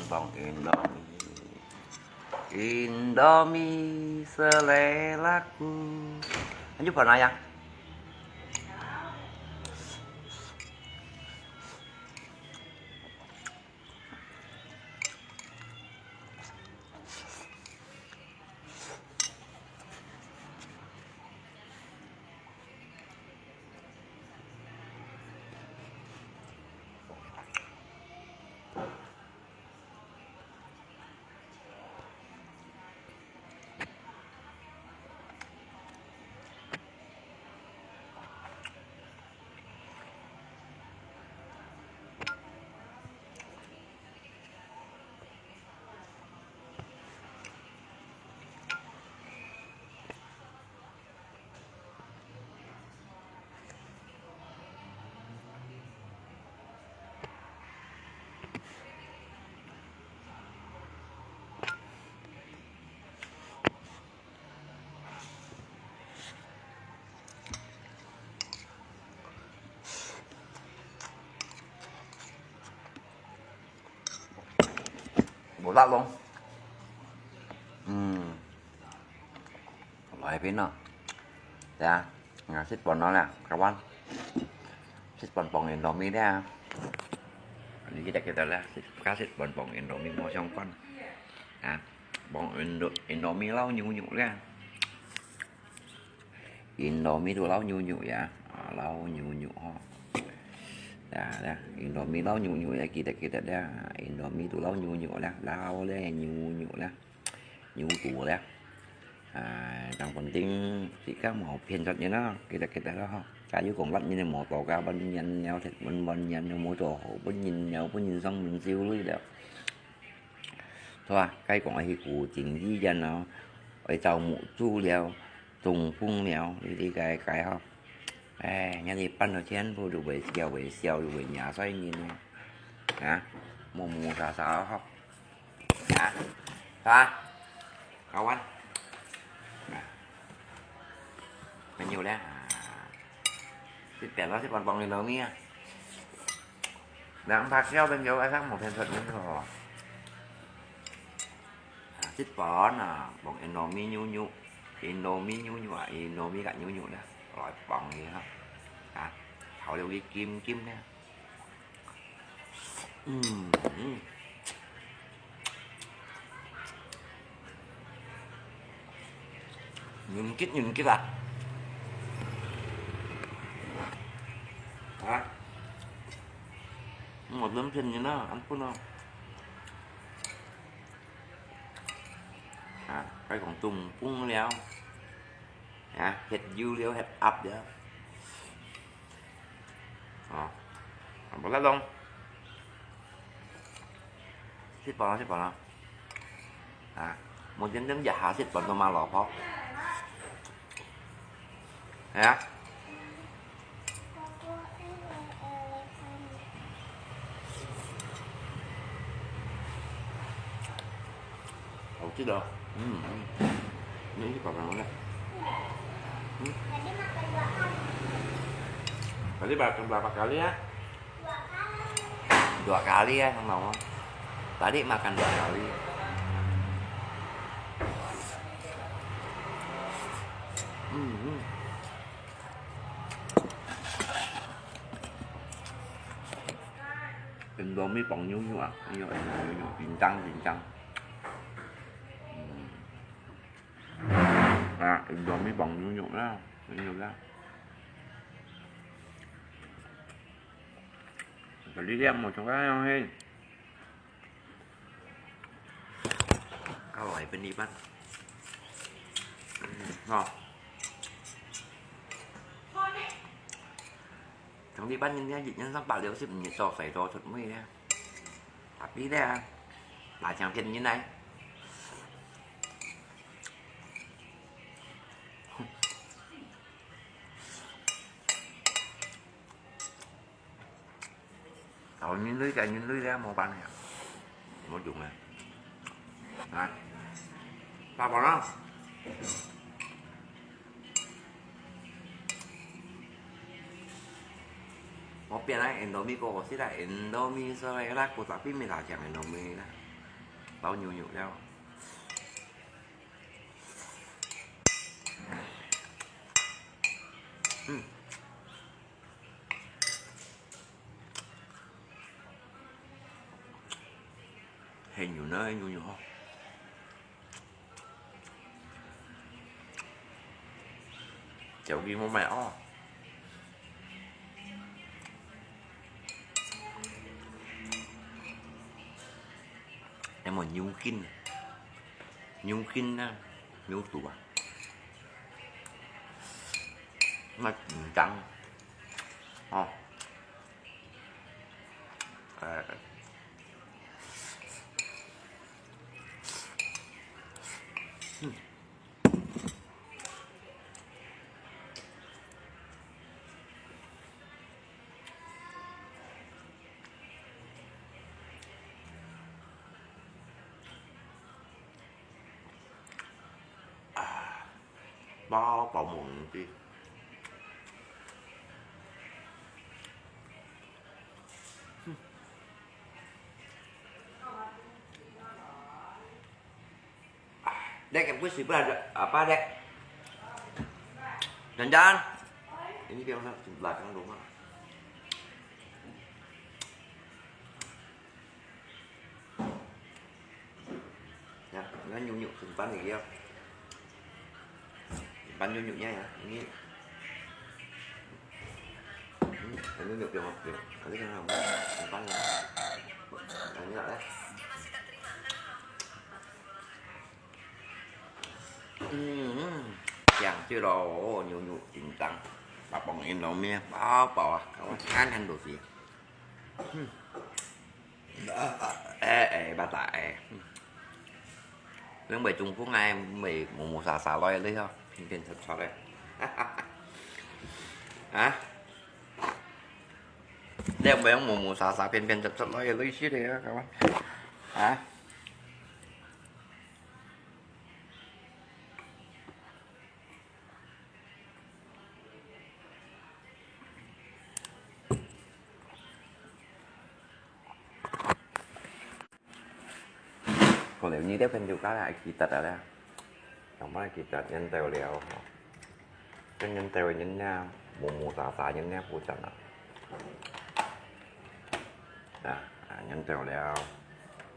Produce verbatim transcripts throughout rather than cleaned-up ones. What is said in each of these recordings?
Pong Indomie, Indomie seleraku. Lanjut pon ayah. Bột lát luôn. Ừm. Lòi pin no. Ya, ngà sit pon no nè, kawan. Sit pon pong Indomie deh. Ni kita kita lah, sit ka sit pon pong Indomie mò xiong kon. Ya, pong Indo Indomie lau nyu nyu deh. Indomie tu lau nyu nyu ya. À, lau nyu nyu ho. Ya, ya. Indomie lau nyu nyu ya, kita kita deh. Indomie tu lau nyu nyu deh. Lau deh nyu nyu deh. Nhu tù leh. À, tang penting, si ka mò phiền thật nhân đó, kita kita đó ho. Ka yu kong lát nhân mò tổ ka ban nhân nhau thật ban ban nhân nhau mò tổ hổ ban nhân nhau ban nhân sang ban siêu lui đó. Thôi à, cái kong ai hi cú chính y nhân nó, ai tàu mũ chu liao, tung phung liao, đi đi cái cái ho. Ê, nhân đi pan đồ chén, bu đủ bể siêu bể siêu đủ bể nhà xoay nhìn. Hả? Mù mù xà xà ho. Hả? Hả? Kawan. Nah. Menu dah. Sit pèn lo sit pon pong Indomie. Nah, empat siau dan jauh asal mau penset ni lo. Sit pon à, pong Indomie nyu nyu. Indomie nyu nyu à, Indomie kat nyu nyu dah. Rồi pong gì hả? Hả? Thảo liu cái kim kim dah. Ừm. Nhịn kít, nhịn kít à? Hả? Một tấm phim như nó, ăn phun không? À, cái còn tùng phun liao. Hả? Hết dư liao, hết ập liao. Ờ. Bớt lắm luôn. Sit pon lo, sit pon lo. À, một chén trứng giả hả, sit pon tô ma lò phó. Hả? Hảo吃的哦。嗯，嗯。你去爸爸那。嗯。Tadi makan berapa kali? Tadi makan berapa kali ya? Dua kali ya, sama. Tadi makan dua kali. Hmm, hmm. Indomie pong nyu nyu à? Ayo, Indomie nyu nyu, chính trang, chính trang. Hmm. À, Indomie pong nyu nyu đó, nyu nyu đó. Cái đi em một trong các em hay. Các loại bên đi bắt. Ngon. Trong đi bắt nhân gia dịch nhân sang bạc liêu xếp nhiệt so sánh so thật mới nha. Tapi deh, bà chẳng phiền như này. Tàu nhìn lưới, cái nhìn lưới ra màu bắn nè. Màu dùng nè. Đấy. Tao bảo nó. Màu biển này, Indomie cô có xí là Indomie sao vậy? Là cô ta biết mình là chẳng Indomie đó. 燒牛肉了。嗯。係牛呢，牛肉哦。酒精無賣哦。 有無牛筋？牛筋啊，牛肚啊。那緊張。哦。哎。嗯。 啊，飽飽無問題。嗯。 Dek, yang pun simpan ada apa, Dek? Jangan-jangan. Ini biar di belakang rumah. Ya, ini nyunyuk simpan lagi ya. Simpan nyunyuknya ya. Ini, ini nyunyuk yang, yang, nanti kan simpan ya. Nah, ini lah ya. 嗯，香就咯，牛肉紧张，白飯印落面，饱饱啊，看看都是。嗯，哎哎，巴达哎，嗯，因为中风哎，咪毛毛沙沙来了吼，偏偏出出来。啊？你毋係毛毛沙沙，偏偏出出來，類似个啊，咁啊？啊？ 可能你這朋友家來記得啊咧，上擺記得認得了吼，真認得个人呢，毛毛沙沙人呢，不真啊。啊，啊，認得了，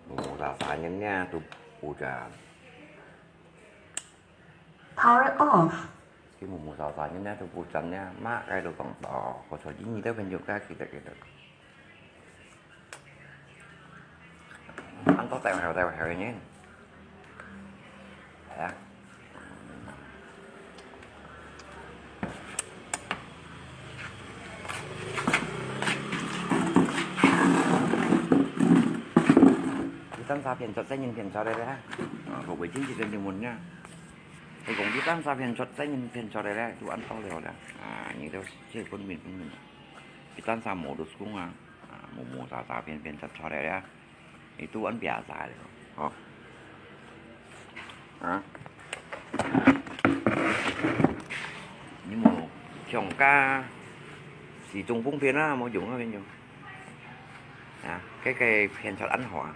毛毛沙沙人呢，都不真。 Power off。佢毛毛沙沙，人家都不真呢，嘛，該都講到，我說你的朋友該記得記得。恁多帶壞帶壞个人。係啊。 佢單儕騙出，真人騙出來个哈。啊，各位經濟个新聞啊。佢講佢單儕騙出，真人騙出來个，就恁到了啦。啊，你都這分明分明。佢單儕無都講啊，啊，毛毛沙沙騙騙出出來个，你都恁變晒了，吼。啊？你無強加，是中風騙啊，無用啊，無用。 啊，該个騙出恁好啊。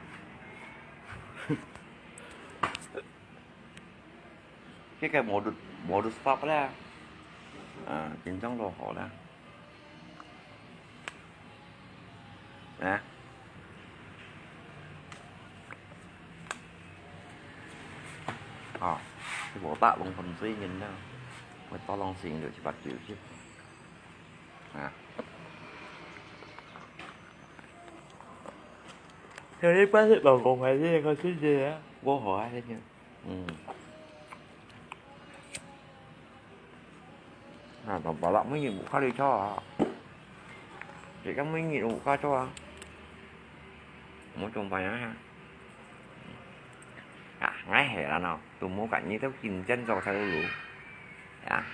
該个無得，無得stop啦。啊，緊張落好啦。啊。哦，佢無打攏分水人啦，我打攏先就一百九十。 啊。有啲關係老公還是那個世界啊，我好啊，那個，嗯。啊，當巴拉每日無卡里做啊，這個每日無卡做啊，我怎麼辦啊？啊，𠊎係啦喏，都無感覺到緊張做頭路，啊。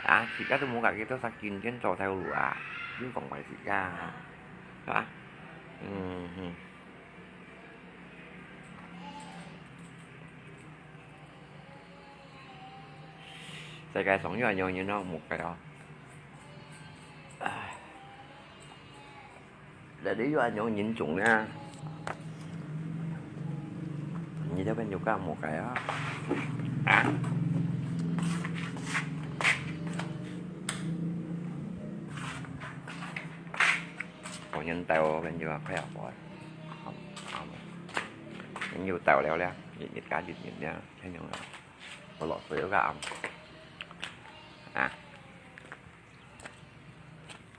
啊，自家都無自家多少斤斤做頭路啊，又講壞自家，係吧？嗯哼。世界上有恁樣人哦，無个哦。唉。 這裡有恁樣人種呢，你這邊有幹麼个啊？啊？我人到，我就快要活。好，好。人又到了了，日日加日日了，天天了。我落水又加暗。啊？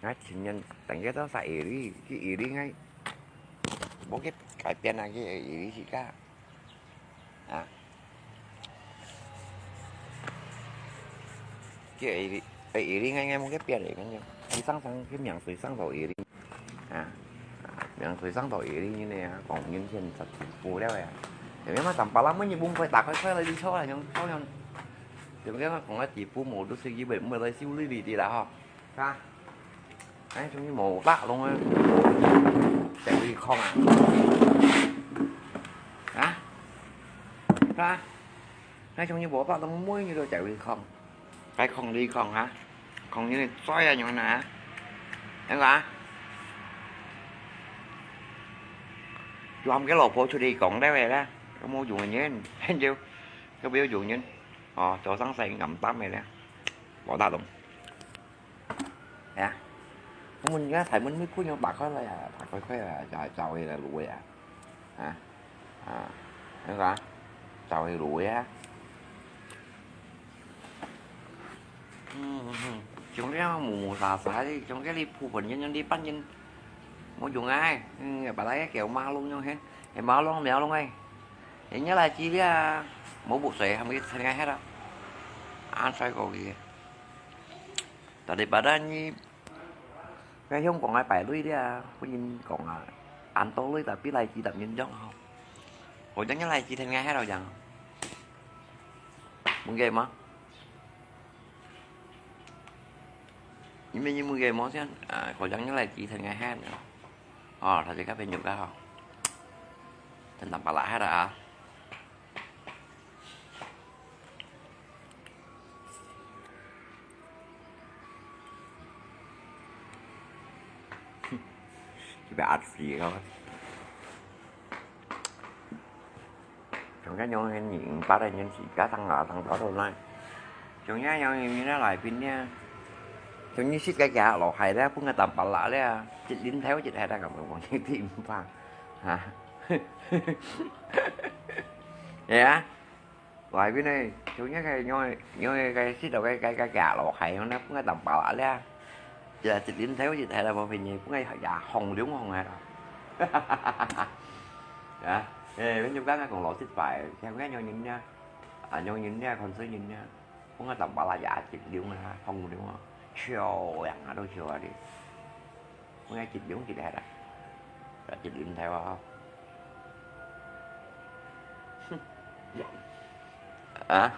𠊎情願等佢到晒雨淋，去雨淋𠊎，無去改變啊，去雨淋自家。啊。去雨淋，雨淋𠊎，𠊎無去變个，反正佢上上去名水上到雨淋。啊，名水上到雨淋呢，講人天實在無聊个。有咩嘛，當巴拉，每日分開打開開來，你坐啦，用坐用。有咩講个地步，無都係基本，毋會來修理你哋啦吼。 哈？哎，終於無打攏啊！在位空啊？啊？哈？哎，終於無打攏，每日都在位空。該空你空哈？空你嘴啊，樣啊？等下啊？就喊佢老婆出去講了个啦，佢無用个人，很久，佢無用人。哦，早上晒暗淡个啦，無打攏。 哎呀，我們應該大門沒朋友打開來啊，打開開啊，找找回來滷味啊，啊啊，那個啊，找回滷味啊。嗯嗯嗯，像這樣木木沙沙的，像這裡鋪粉人，人哋搬人，無用啊，嗯，把那個叫馬龍用嘿，哎，馬龍馬龍哎，人家來這裡啊，無補水，還沒成個黑了，啊，帥哥个。 Daripada你，該香港个排隊了，分人講啊，恁多隊tapi來幾十人樣吼。好像你來幾天个還好樣。問佢嗎？你們你問佢無先？啊，好像你來幾天个還好。哦，他就該朋友个吼。真當巴拉還了啊。 就被壓死个。像該樣个人，八个人自家當啊，當到到來。像這樣个人來賓呢，像你食个價落海咧，分个淡薄啦咧，一零頭一下啦，咁樣講，你聽毋怕，哈？係啊。 外邊呢，像這个樣个，樣个，个食到个，个，个，个落海樣呢，分个淡薄啊咧。這一輪頭一下啦，無便宜，分个也紅龍紅啊啦。啊，誒，阮就剛剛講老實話，像个樣人呢，啊，樣人呢，看衰人呢，分个淡薄啊，也一龍啊，紅龍啊，笑樣啊，都笑啊哩。 我愛一兩日來啦，一兩日啊。啊？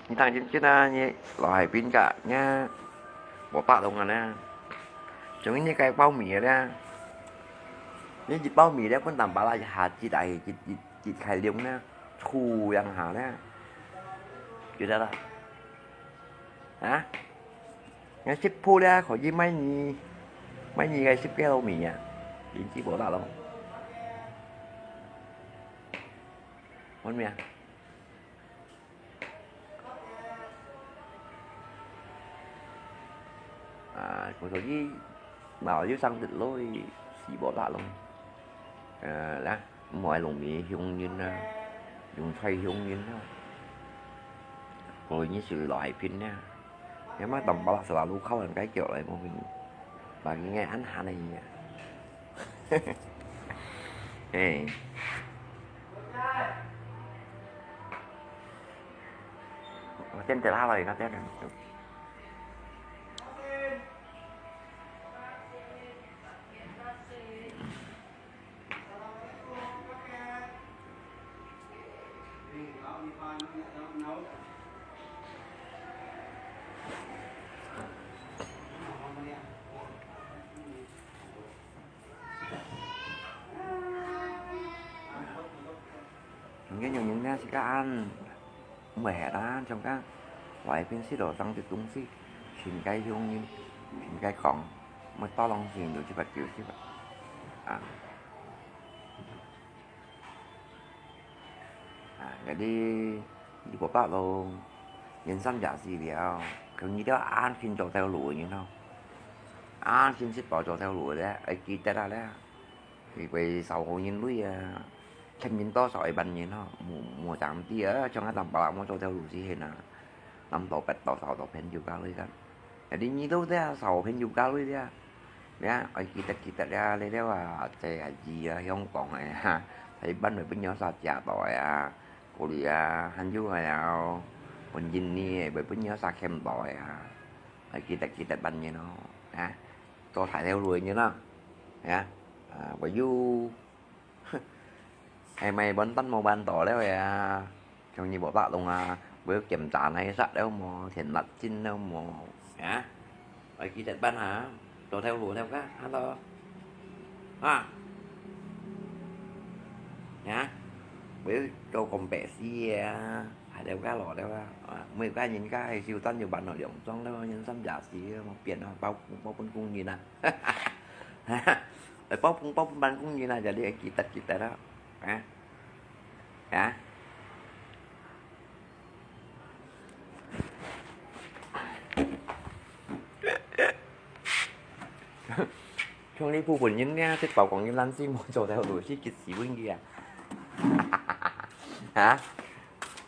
你當真真啊，你老海邊个，你無八弄啊呢？總之你該包米个呢？你一包米咧，分淡薄啦，一下子來，一，一，一開量呢？ 出洋下咧，覺得啦？啊？𠊎食鋪咧，可以賣你，賣你个十个米啊，零食無啦咯。問咩啊？ 啊，故所以，嘛，有生得來，死無打攏。呃，啦，毋愛弄米香煙啊，用菜香煙啊。故所以屬於老海邊啊。也嘛當巴拉斯拉路靠人該叫來，無分，把人家安下來呀。嘿。 我點點下來，我點點。你看有人家是个安，毋會黑啊，像个外邊食到生的東西，全該香煙。應該講，乜多人先有七八九七八。啊。啊，該啲二五八咯，人生也是了，佢你都安心做頭路个人咯，安心食飽做頭路个，愛記得啊咧。 佢會少好人類啊，欠人多少一萬人吼，無，無正知啊，像啊當巴拉無做條路線啊，南島北島少到朋友家裡个，一定你都這少朋友家裡个，呀，愛記得記得呀，你了啊，在啊，二啊，香港个哈，台灣會分你啥借到个啊，過來啊，還有个啊，分印尼个會分你啥欠到个啊，愛記得記得萬人哦，啊，做大條路个人啊，啊，啊，會有 係咪完蛋無辦到了呀？像你無打動啊，會檢查那殺了無，填辣椒了無？啊？愛記得辦啊，做頭路了个，hello。啊？啊？會做公白事啊，還了个落了啊，啊，每個人家係修蛋有辦到兩種了，人生也是，無變啊，包，包分工人啊。 包分，包分辦工人啊，jadi記得記得啦，啊，啊。像你部分人呢，食飽光一爛死，無做頭路，去激死分佢啊！啊？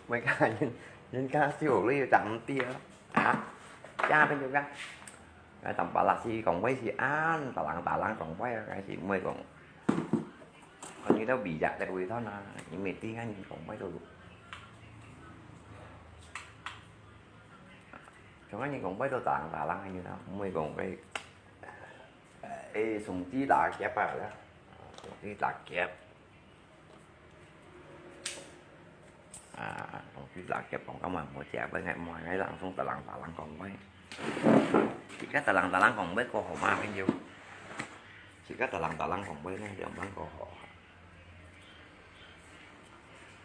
每個人，人家少你有賺啲啊？啊？加分就加。 該當巴拉斯講話係恁，打冷打冷講話啊，該係毋會講。佢都微弱个微ท่อน啊，你每天恁樣講話都，像恁樣講話都打冷打冷恁樣啦，毋會講个，誒，從之打夾啊啦，從之打夾。 啊，同佢打夾講，今日無食，分𠊎，毋係𠊎人送打冷打冷講話。自家打冷打冷講話過好嘛，朋友？自家打冷打冷講話呢，兩萬過好。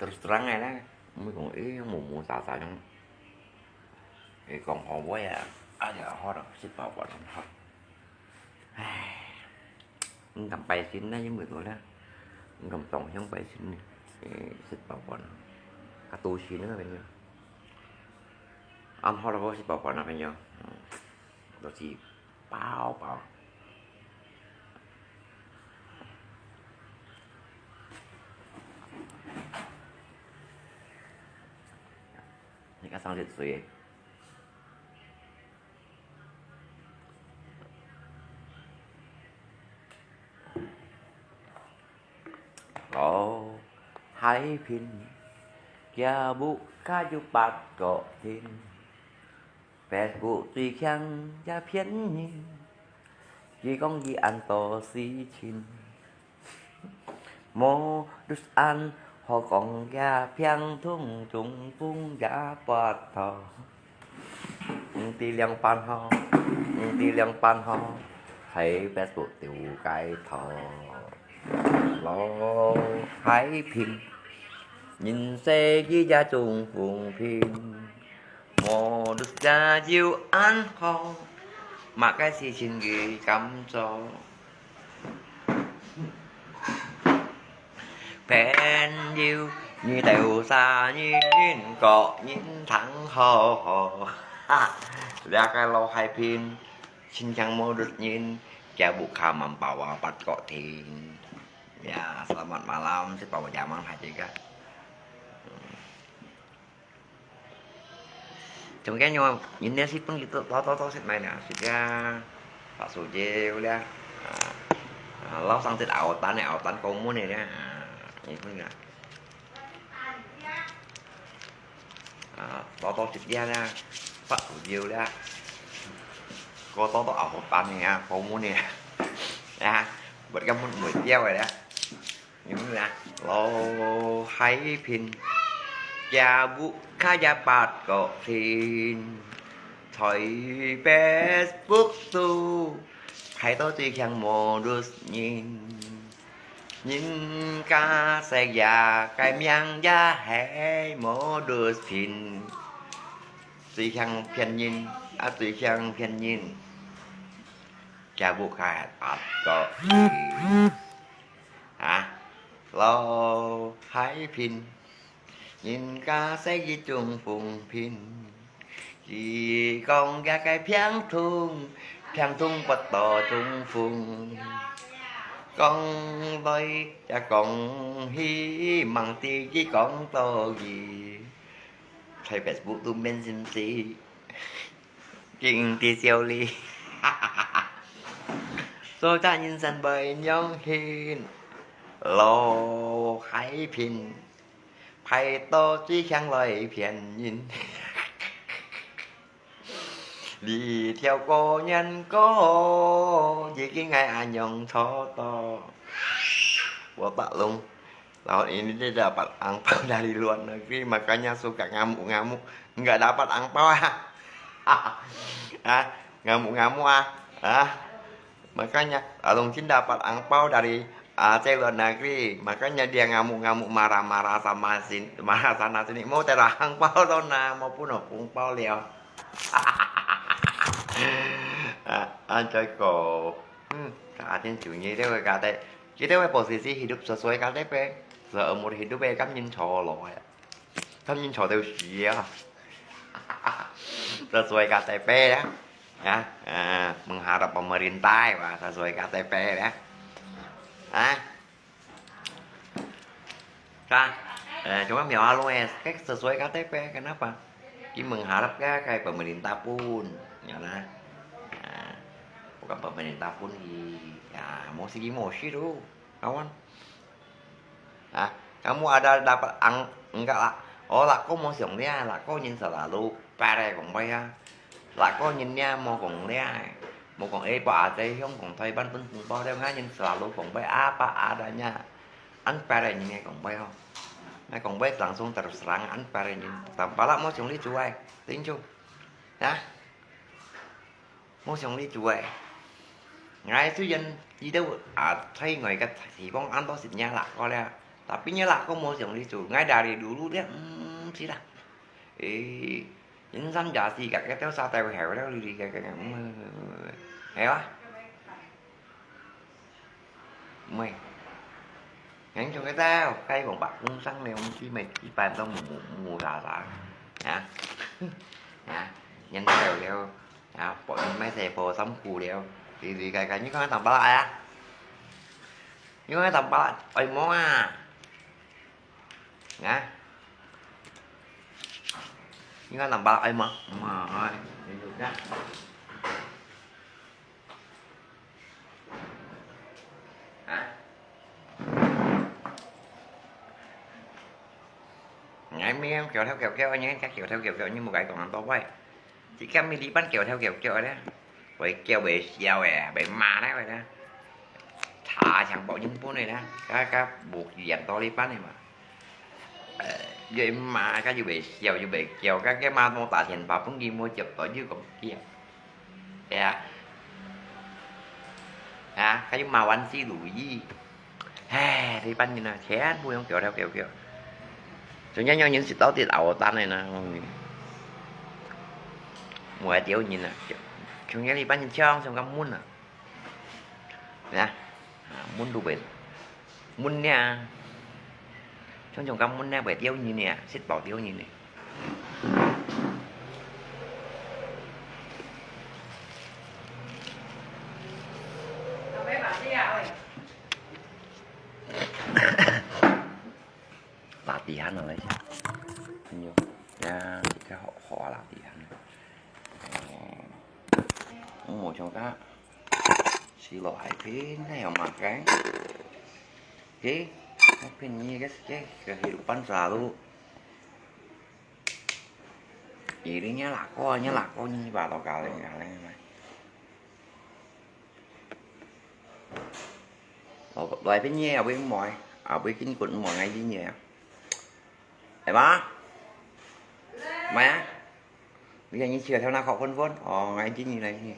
Terus terang个咧，毋會講，誒，無無啥啥樣。誒，講好話啊，哎呀，好了，食飽飽了，好。 唉，毋敢拜神啦，因為講啦，毋敢當香拜神呢，誒，食飽飯，較多心个朋友。恁好了，我食飽飯啊，朋友，嗯，都係飽飽。你看上去水。 哦，海平，佢屋下有八個廳，Facebook最強也騙人，佢講佢恁多事情。 Modus恁好講也平通中風也發頭，毋知兩半號，毋知兩半號，在Facebook丟街頭。老海平，人生一夜中風平，Modus也有恁好，麼个事情佢敢做？ 朋友，你兜啥人个人聽好？哈，這個老海平，親像無人，佢屋下滿包啊八個廳。Ya, selamat malam, si Papa Jamang haji ka. Trong cái nhưng mà nhìn nè, ship pun gitu, to to to ship mai nè, ship ya, Pak Suji udah, ah, ah, lau sang tit au tan nè, au tan kau mu nè, ah, ini pun nè, ah, to to ship ya nè, Pak Suji udah, kau to to au tan nè, kau mu nè, ya, buat kamu mau dia ya. 你們啊，老海平，佢屋下也八個廳，在Facebook都排到最強無路人。人家食夜个名也係無路人。 最強騙人，啊，最強騙人。家屋下个。啊，老海平，人家係一種風評，佢講這个病痛，病痛不到中風。講來也講去，吂知佢講到佢，在Facebook肚面信息。 經濟效力。做隻人生會仰形，老海平，派到最強來騙人。你條過年過，已經𠊎恁樣錯到。我把龍 Tahun ini dia dapat angpau dari luar negeri, makanya suka ngamuk-ngamuk. Nggak dapat angpau ah. Ah, ngamuk-ngamuk ah. Ah, makanya Alung Chin dapat angpau dari Aceh luar negeri, makanya dia ngamuk-ngamuk marah-marah sama sin, marah sana sini. Mau terah angpau sana, mau pun angpau liao. Ah, anjay ko. Hmm, ka atin sunyi dia kata. Kita weh posisi hidup sesuai K T P. Seumur hidup eh, kan nyin cho lo ya. Kan nyin cho teu si ya. Sesuai K T P ya. Ya, eh, mengharap pemerintah ya, sesuai K T P ya. Ah. Ka, eh, cuma mio alo eh, kayak sesuai K T P, kenapa? Ki mengharap ka, kayak pemerintah pun, ya lah. Nah, bukan pemerintah pun ki, ya, mau sigi mau si tu, kawan. Ah, kamu ada dapat ang, enggak lah. Oh, lako mau siang dia, lako nyin selalu pare kong bai ya. Lako nyin dia mau kong dia, mau kong eh, pa ate hiong kong Taiwan pun kong bai dia, ngai nyin selalu kong bai apa adanya. An pare nyin ngai kong bai ho. Ngai kong bai langsung terus terang, an pare nyin. Tampalak mau siang li cuai, tinju. Ya. 無想你做誒。𠊎雖然知道啊，在外个地方恁多食若辣个了，tapi若辣个無想你做，𠊎dari dulu咧，毋識啦。誒，人生也是个，个兜沙兜後了，你个个，嗯，係啊。毋係。 Ngăn trong cái tao, cái còn bạc cũng sáng nay ông chỉ mày chỉ bàn tao mù mù mù tà tà. Hả? Hả? Nhân theo theo. Hả? Bỏ những máy xe vô sống khu theo. Thì thì cái cái như con tầm bá lại á. Như con tầm bá lại, ơi món à. Hả? Như con tầm bá lại mà. Mà ơi. Thì được đó. Hả? Ngài mi em kéo theo kéo kéo, anh ấy chắc kéo theo kéo kéo như một cái cổng hàng to vậy. Chỉ kém mi đi bắt kéo theo kéo kéo đấy. Bởi kéo bởi xèo ấy, bởi ma đấy vậy đó. Thả chẳng bỏ những bún này đó. Các các buộc diện to đi bắt này mà. Ơ, yue ma ka yue bē siao, yue bē kiao, ka ke ma mò tà thièn pà pung ki mò chiap tò yue kong kiao. Ya. Ha, ka yue ma wan si lu yi. Hè, thi pan nyin na, thièn bu yong kiao thiao kiao kiao. Chúng nhá nhau những sự tao tiết ảo tan này nè. Mùa tiếu nyin nè. Chúng nhá thi pan nyin chong, chúng cắm mún nè. Nè. À, mún lu bē. Mún nè. Chúng chúng cắm mún nè, bē tiếu nyin nè, xít bảo tiếu nyin nè. Lạ tì hẳn rồi đấy chứ. Anh yêu. Ya, cái họ, họ lạ tì hẳn. Ờ. Không một trong các. Xí lọ hải phi này ở mặt cái. Kì, cái phi nhi cái, cái, cái hiểu bắn ra lu. Ý đi nhá lạ co, nhá lạ co nhi bà tao cả lên, cả lên này. Lo, lo ai phi nhi, à, phi mỏi, à, phi kinh quận mỏi ngay đi nhỉ. Em má. Mày á. Bây giờ như chiều theo nó khó phân vốn. Ồ, ngay chứ như này.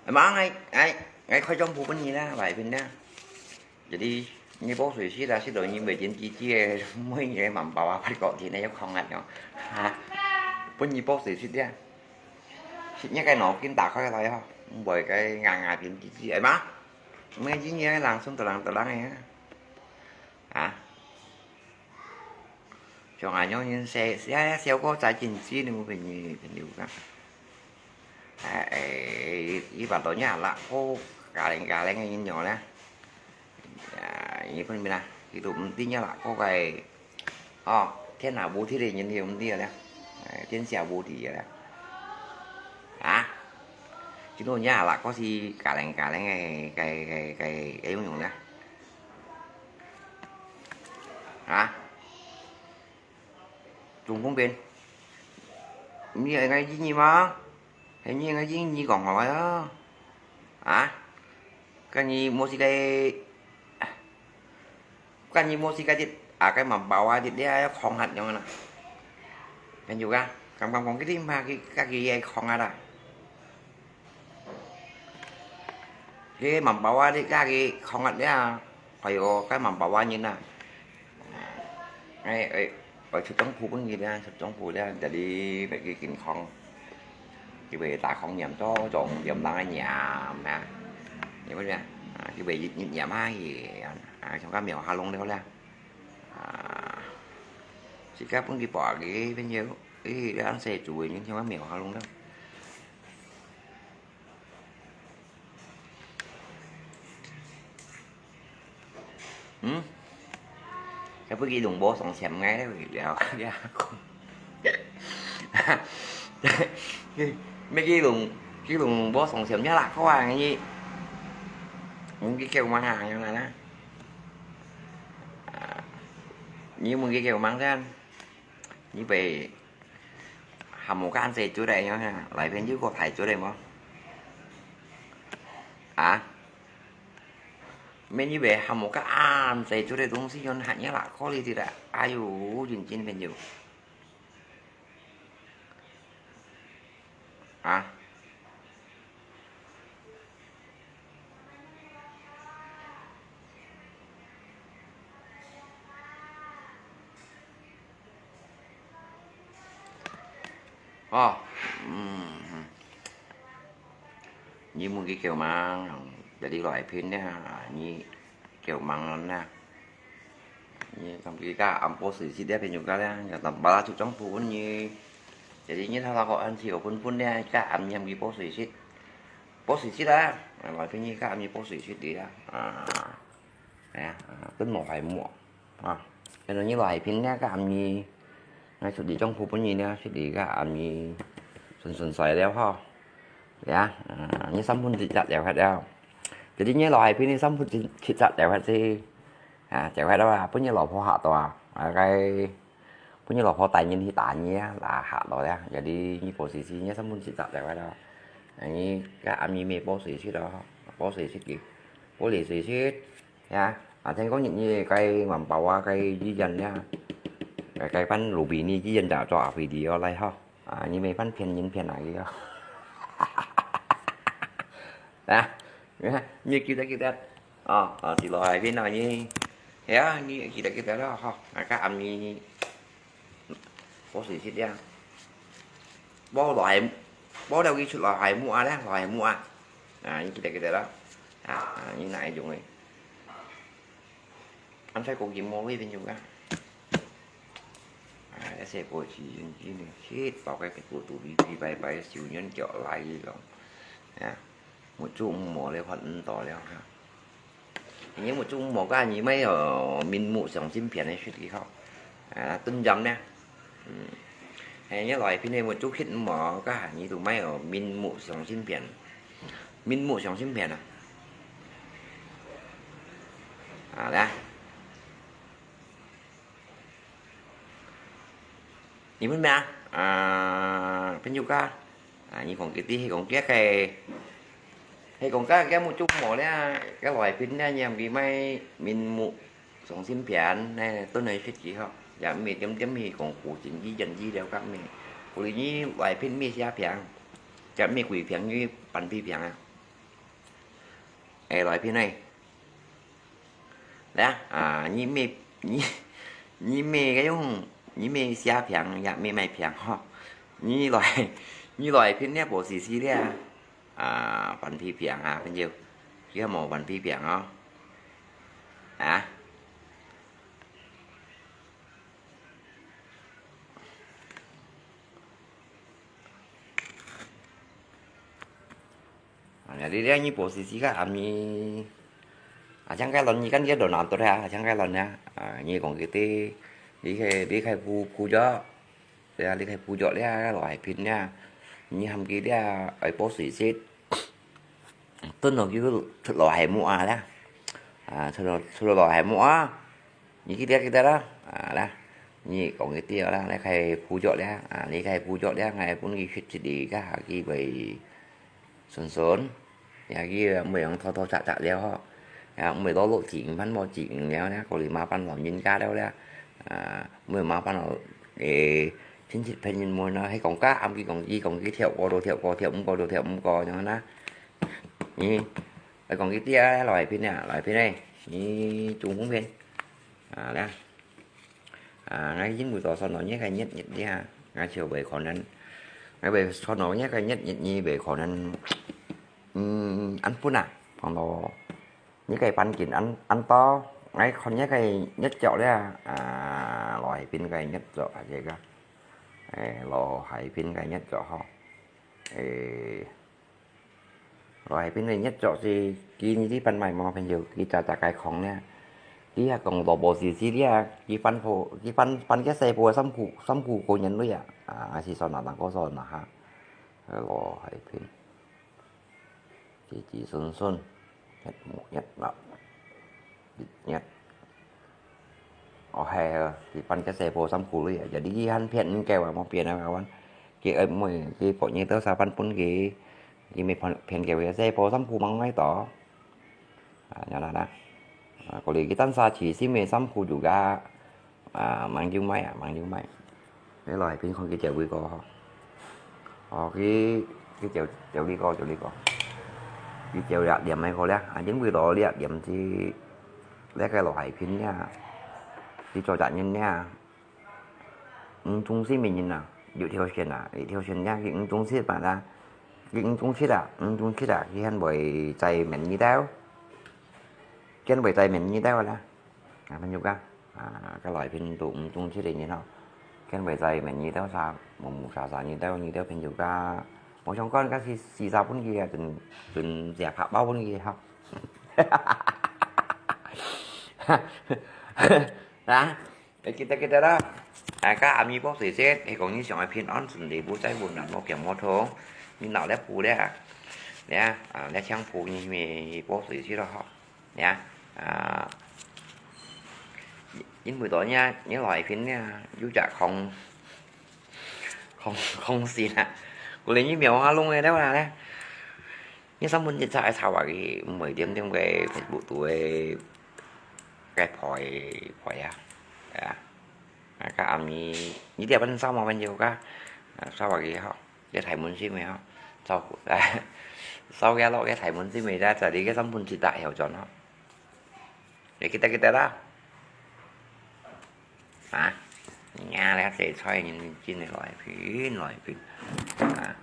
Mà ngay, ngay, ngay khỏi trong phủ bên như là vậy bên đó. Jadi, như bốc sủi xít là xít rồi như bảy chín chín chia, mỗi người mà bảo là phải có thì này không ngặt nhau. Ha. Bên như bốc sủi xít đi. Xít nhá cái nó kín tả khỏi cái thôi ha. 毋會該硬硬頂直直，係嘛？毋係真正个人生得人得人个啊。啊？像恁樣人細，細，細个仔真知你有朋友，朋友講。哎，哎，一般都若啦，好，家庭家庭个人樣啦。啊，你分明啦，佢都毋知若啦，好个 哦，天下無敵个人就毋知了，哎，天下無敵个了。啊？今晡日啊，那個是家人家人个个个个个用用呢？啊？總共變，你愛愛意義嗎？ 係你个英語講好啊？啊？該你無事个，該你無事个，啊，該滿包啊，這這空下樣啦。朋友啊，敢敢講佢哋嘛，佢家己个空下啦。佢滿包啊，這家己空下了。 哎喲，該滿包啊人啊。哎，哎，哎，出政府分佢啦，出政府啦，jadi會去健康。佢會打抗炎針，種點那个炎啊。你會咩？啊，佢會一一炎啊，佢啊，像个苗下弄了啦。啊，自家分佢包个朋友，哎，這樣細做个人像个苗下弄了。 嗯？該不佢攏無上線个了，了。咩佢攏，佢攏無上線了啦，好啊，你，你去叫忙啊，樣啦。啊，你問佢叫忙先。 你會喊我恁細做个樣啊？來片有个大做个無？啊？咩你會喊我恁細做个東西，用客語啦，可以的啦。哎喲，認真朋友。啊？ 哦，嗯，嗯。你問佢叫忙，jadi來片呢，你叫忙呢。 你看佢个暗波水洗了朋友个咧，也當巴拉出張圖分你。Jadi你頭頭个暗時有分分咧，个暗夜佢波水洗，波水洗啦，啊，來分你个暗夜波水洗个啦，啊，哎呀，啊，跟我还没啊，跟着你來片咧个暗夜，哎，出一張圖分你咧，出一个暗夜，順順晒了吼。 呀，啊，你三分之一了忒了。Jadi你老海邊你三分之七了忒是，啊，了忒了啊，分你老婆嚇到啊，啊，該，分你老婆帶人去打你啊，啊，嚇到了。Jadi你保水師，你三分之一了忒了。啊，你个阿咪咪保水師咯，保水師个，保你水師。 呀，啊，聽講你，你該滿包啊，該醫院呀，該，該辦路邊个醫院就做video來吼。啊，你毋好騙人騙來个哦。啊，你看，你記得記得，哦，哦，係落海片啊，你，係啊，你記得記得咯，吼，啊，該暗暝 保水師啊，保落海，保了佢出落海木啊咧，落海木啊。啊，你記得記得啦。啊，啊，你哪一種个？恁樣講佢無位朋友啊。啊，一些過去人真个，去到該个肚肚裡裡拜拜，修人腳來个咯。啊，目珠毋摸咧，看毋到了哈。 你目珠無个，你買哦，明目上晶片个出去吼。啊，đơn giản呢。嗯。哎，你來片个目珠去無个，你就買哦，明目上晶片。明目上晶片啊。啊，來。 你問咩啊？啊，朋友家，啊，你講佢知，係講佢个，係講佢个目珠無咧，佢來片咧，你佢買明目上晶片呢，都能設計吼，也毋係點點係講古今以前醫療革命，古今你來片咩寫病，也毋係鬼病，你半飛病啊。哎，來片呢。 來啊，啊，你買，你，你買个用，你買寫病也買買病吼。你來，你來片了保水師了。啊，番皮餅啊，朋友，佢還無番皮餅哦。啊？啊，你這你無時時个暗暝，啊，像該輪你跟這輪啊，對啊，像該輪啊，啊，你講佢對，你去，你去鋪，鋪咗。 對啊，你去補藥了，老海平了，你喊佢了，愛補水色，等到佢出老海木啊啦，啊，出到，出到老海木啊，你記得，記得啦，啊啦，你講佢對啦，你去補藥了，啊，你去補藥了，𠊎分佢食一粒，該下佢會 順順，也佢毋會樣拖拖擸擸了吼。也毋會落落錢，番無錢了呢，過來麻煩老人家了咧。啊，毋會麻煩到，誒，親戚朋友們啊，係講假，暗佢講佢，講佢跳過就跳過，跳毋過就跳毋過，樣啦。咦，愛講佢對啊，老海平啊，老海平誒，你中風片，啊，咧。 啊，𠊎因為到上來，你个日日呀，𠊎就會可能，𠊎會上來，你个日日你會可能，嗯，恁分啊，講到，你个半斤恁，恁多，𠊎看你个日照了，啊，老海平个日照啊，這個，誒，老海平个日照吼，誒， 來，變成一隻是，佢呢，這半賣無朋友，佢隻隻个空呢。佢還講蘿蔔絲絲呢，佢翻破，佢翻，翻个細布衫褲，衫褲過年類啊。啊，係算哪，哪個算哪哈？來，變。子子孫孫，一模一樣。 一，哦，係啊，佢翻个細布衫褲類啊，jadi佢還騙人个話，無騙啊，kawan。佢愛妹，佢博你多少番分佢，佢咪騙，騙佢个細布衫褲mang來到。啊，樣啦啦。啊，過來佢單儕起心个衫褲就个，啊，mang就買啊，mang就買。 你來平常佢調理過吼。哦，佢，佢調，調理過，調理過。佢調理點个好咧，啊，因為到這點是，這個老海平呢，佢做責任呢，毋忠心个人啊，有條線啊，有條線呢，佢毋忠心嘛啦，佢毋忠心啊，毋忠心啊，佢還會再問你兜，佢還會再問你兜啦，啊，朋友啊。 啊，个來賓都毋中意个人吼，跟會在面你兜啥，無無啥啥，你兜，你兜朋友家，無相干，个是四十分佢啊，準，準食白包分佢吼。啊，你記得，記得啦。啊，个阿咪寶水姐，你講你想愛平安順利，無再困難，無驚無痛，你腦袋補了，你啊，啊，你強補你咪寶水姐咯吼。 呀，啊，因為到呢，你來賓呢，有隻空，空，空心啊，過來你苗下弄个了啦呢。你上門一隻愛查話佢，毋會點點个Facebook度个，个牌，牌啊，啊，啊，个阿咪，你這邊掃毛朋友个，啊，掃話佢好。 這大門心个吼，照顧，掃个落个大門心个，在這裡个上門一打後轉吼。你記得記得啦。啊，呀，這些菜人真个來賓來賓，啊，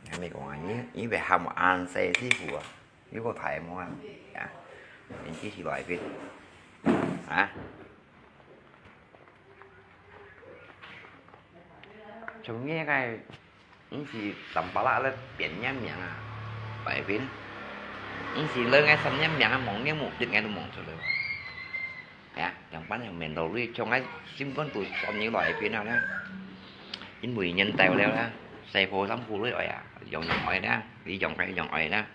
還沒講啊，你，你別喊我安西師傅啊，你個大門啊，啊，你支持來賓，啊。 像你个，毋係三八啦，來變人名啊，來賓。毋係來个三人名啊，望你目的𠊎都望出來。哎呀，樣般樣面到你，像𠊎心肝肚算你來賓啊呢。因為年代了啦，細貨衫褲都愛啊，樣樣愛啦，你樣个樣愛啦。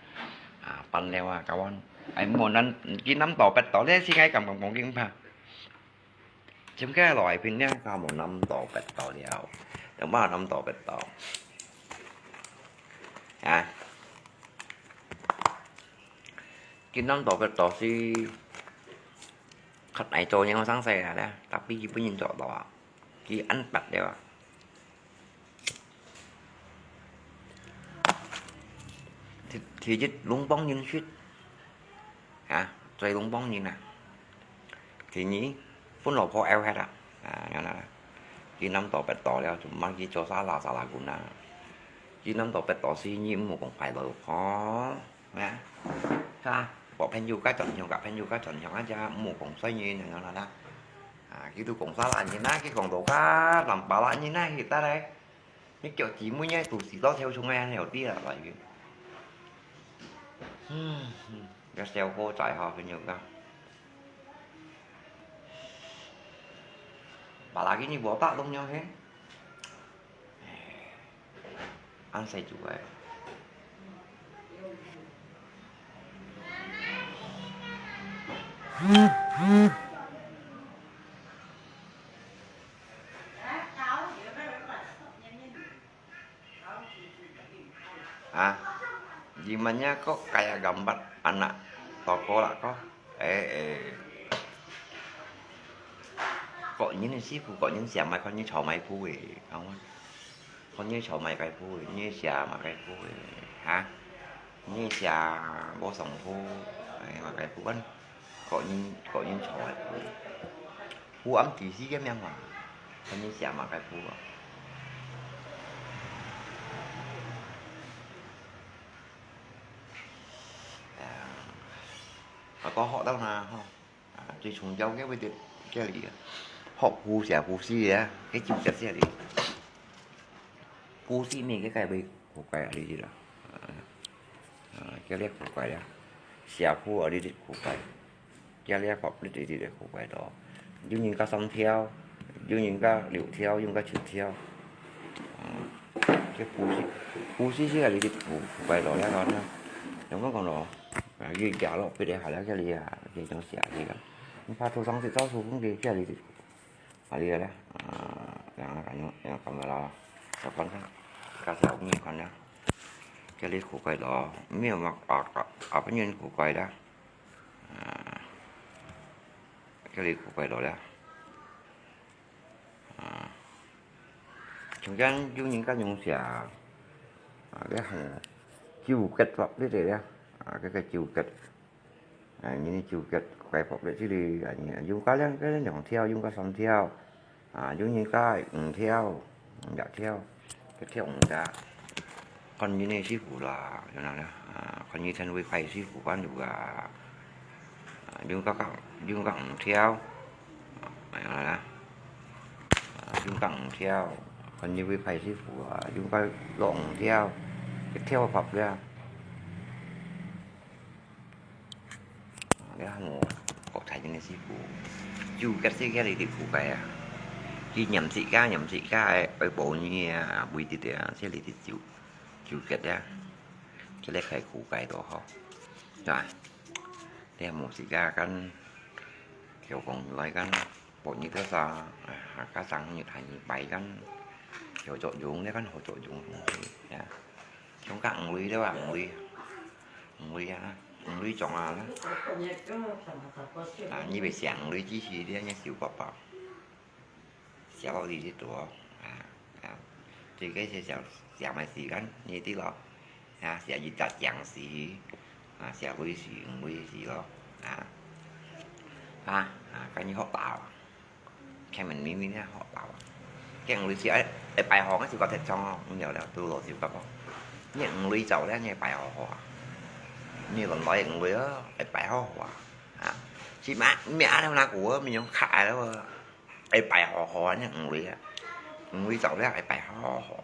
啊，搬了啊，kawan。哎，無能，佢南島北島咧，係𠊎感覺講緊怕。 像該來賓呢，佢無南島北島了，有無南島北島？啊，佢南島北島係較難做人生事啊咧，tapi佢本人做到啊，佢安排了啊。第，第一，攏幫人識。 啊，做攏幫人啊。第二，分老婆摎忒啊。啊，樣啦。佢南島北島了，就毋好去做啥啦啥啦滾啊。今晡日到別到時，你毋好講壞了，吼，啊，哈，我朋友个轉向，个朋友个轉向，啊，就毋好講衰人，恁樣啦。啊，佢都講啥啦，你那佢講到个，南巴拉，你那佢得來，你叫姊妹呢，都死到跳出來，有啲啊，來个。嗯，嗯，要笑好在哈，朋友个。巴拉给你，我打动了嘿。 恁細隻个。啊，你們呀，kok kaya gambar anak toko lah ko. Eh, eh. Kok nyin sipu, kok nyin siam mai, kok nyin chau mai pu eh. Kawan. Kok nyin chau mai kai pu eh, nyin siam mai kai pu eh. Ha? Nyin siam bo song pu, eh, mai kai pu kan. Kok nyin, kok nyin chau mai pu. Pu am ti si ke miang ma. Kok nyin siam mai kai pu. Và có họ đâu là họ. À, chỉ chúng cháu cái với tiệt cái gì à. Họ phù xả phù si à, cái chịu chặt xía đi. Phù si mình cái cái với khổ cái đi gì đó. À, à, cái liếc khổ cái đó. Xả phù ở đi đi khổ cái. Cái liếc khổ đi đi đi khổ cái đó. Dù nhìn có sống theo, dù nhìn có liều theo, dù có chịu theo. À, cái phù si, phù si si là đi đi khổ, khổ cái đó, đó, đó. Đúng không còn đó? À, duy trả lo cái đấy hả, cái gì à, cái nó xả gì đó. Nó phát thu sống thì tao thu cũng đi, cái gì thì, à, đi đấy. À, yang, yang, yang, cầm vào đó. Cho con cái, cái xả cũng như con đó. Cái đi khổ cái đó, miệng mà, à, à, à, cái nhân khổ cái đó. À, cái đi khổ cái đó đó. À, chúng ta dùng những cái nhung xả, à, cái hàng chiều kịch vật đấy đấy đó. À, cái, cái chiều kịch. À, nhìn chiều kịch, cái vật đấy chứ đi, à, nhìn, dùng cái lăng, cái lăng theo, dùng cái sống theo. À, dùng những cái, ừ, theo, dạ theo. Cái theo, ừ, dạ. Còn như này sư phụ là, như nào đó, à, còn như thân với khay sư phụ bán được, à, à, dùng các, dùng các, ừ, theo. À, như nào đó. À, dùng các, ừ, theo. Còn như với khay sư phụ, à, dùng các lộn theo. Cái theo Phật ra. Cái hông có thầy cho nên sư phụ. Chú cắt xí cái đi thì phụ cái à. Khi nhầm xí cá, nhầm xí cá, ơi, ơi, bộ như, à, bùi thì, à, xí đi thì chú. Chú cắt á. Cho nên phải củ cải đó hả? Rồi. Để một xí cá cắn. Kiểu còn nói cắn. Bộ như thế sao? À, cá sấu như thầy như bảy cắn. Kiểu trộn chúng đấy cắn hồ trộn chúng. Dạ. Chúng cắn ung ly đấy à, ung ly. Ung ly á. Ung ly trồng à đấy. À, như vậy xẻng ung ly chứ gì đấy, nhé, xíu bọt bọt. Xéo đi chứ tủa. À, à. Thì cái xéo, xéo, xéo mà xì gắn, như tí lo. À, xéo gì chặt chặn xì. À, xéo ung ly xì, ung ly xì lo. À. À, à, cái như hộp bảo. Cái mình mì mì nha, hộp bảo. Cái ung ly xì, ê, ê, bài hò, cái xì có thể cho, không nhiều đâu, tôi lo xì có. Như ung ly chậu đấy, như bài hò hò. Như còn nói ung ly á, ê, bài hò hò. À. Xì mà, mẹ ăn nó cũ, mình không khai đâu. Ai pai hò hò nhá, ung ly á. Ung ly chậu đấy ai pai hò hò.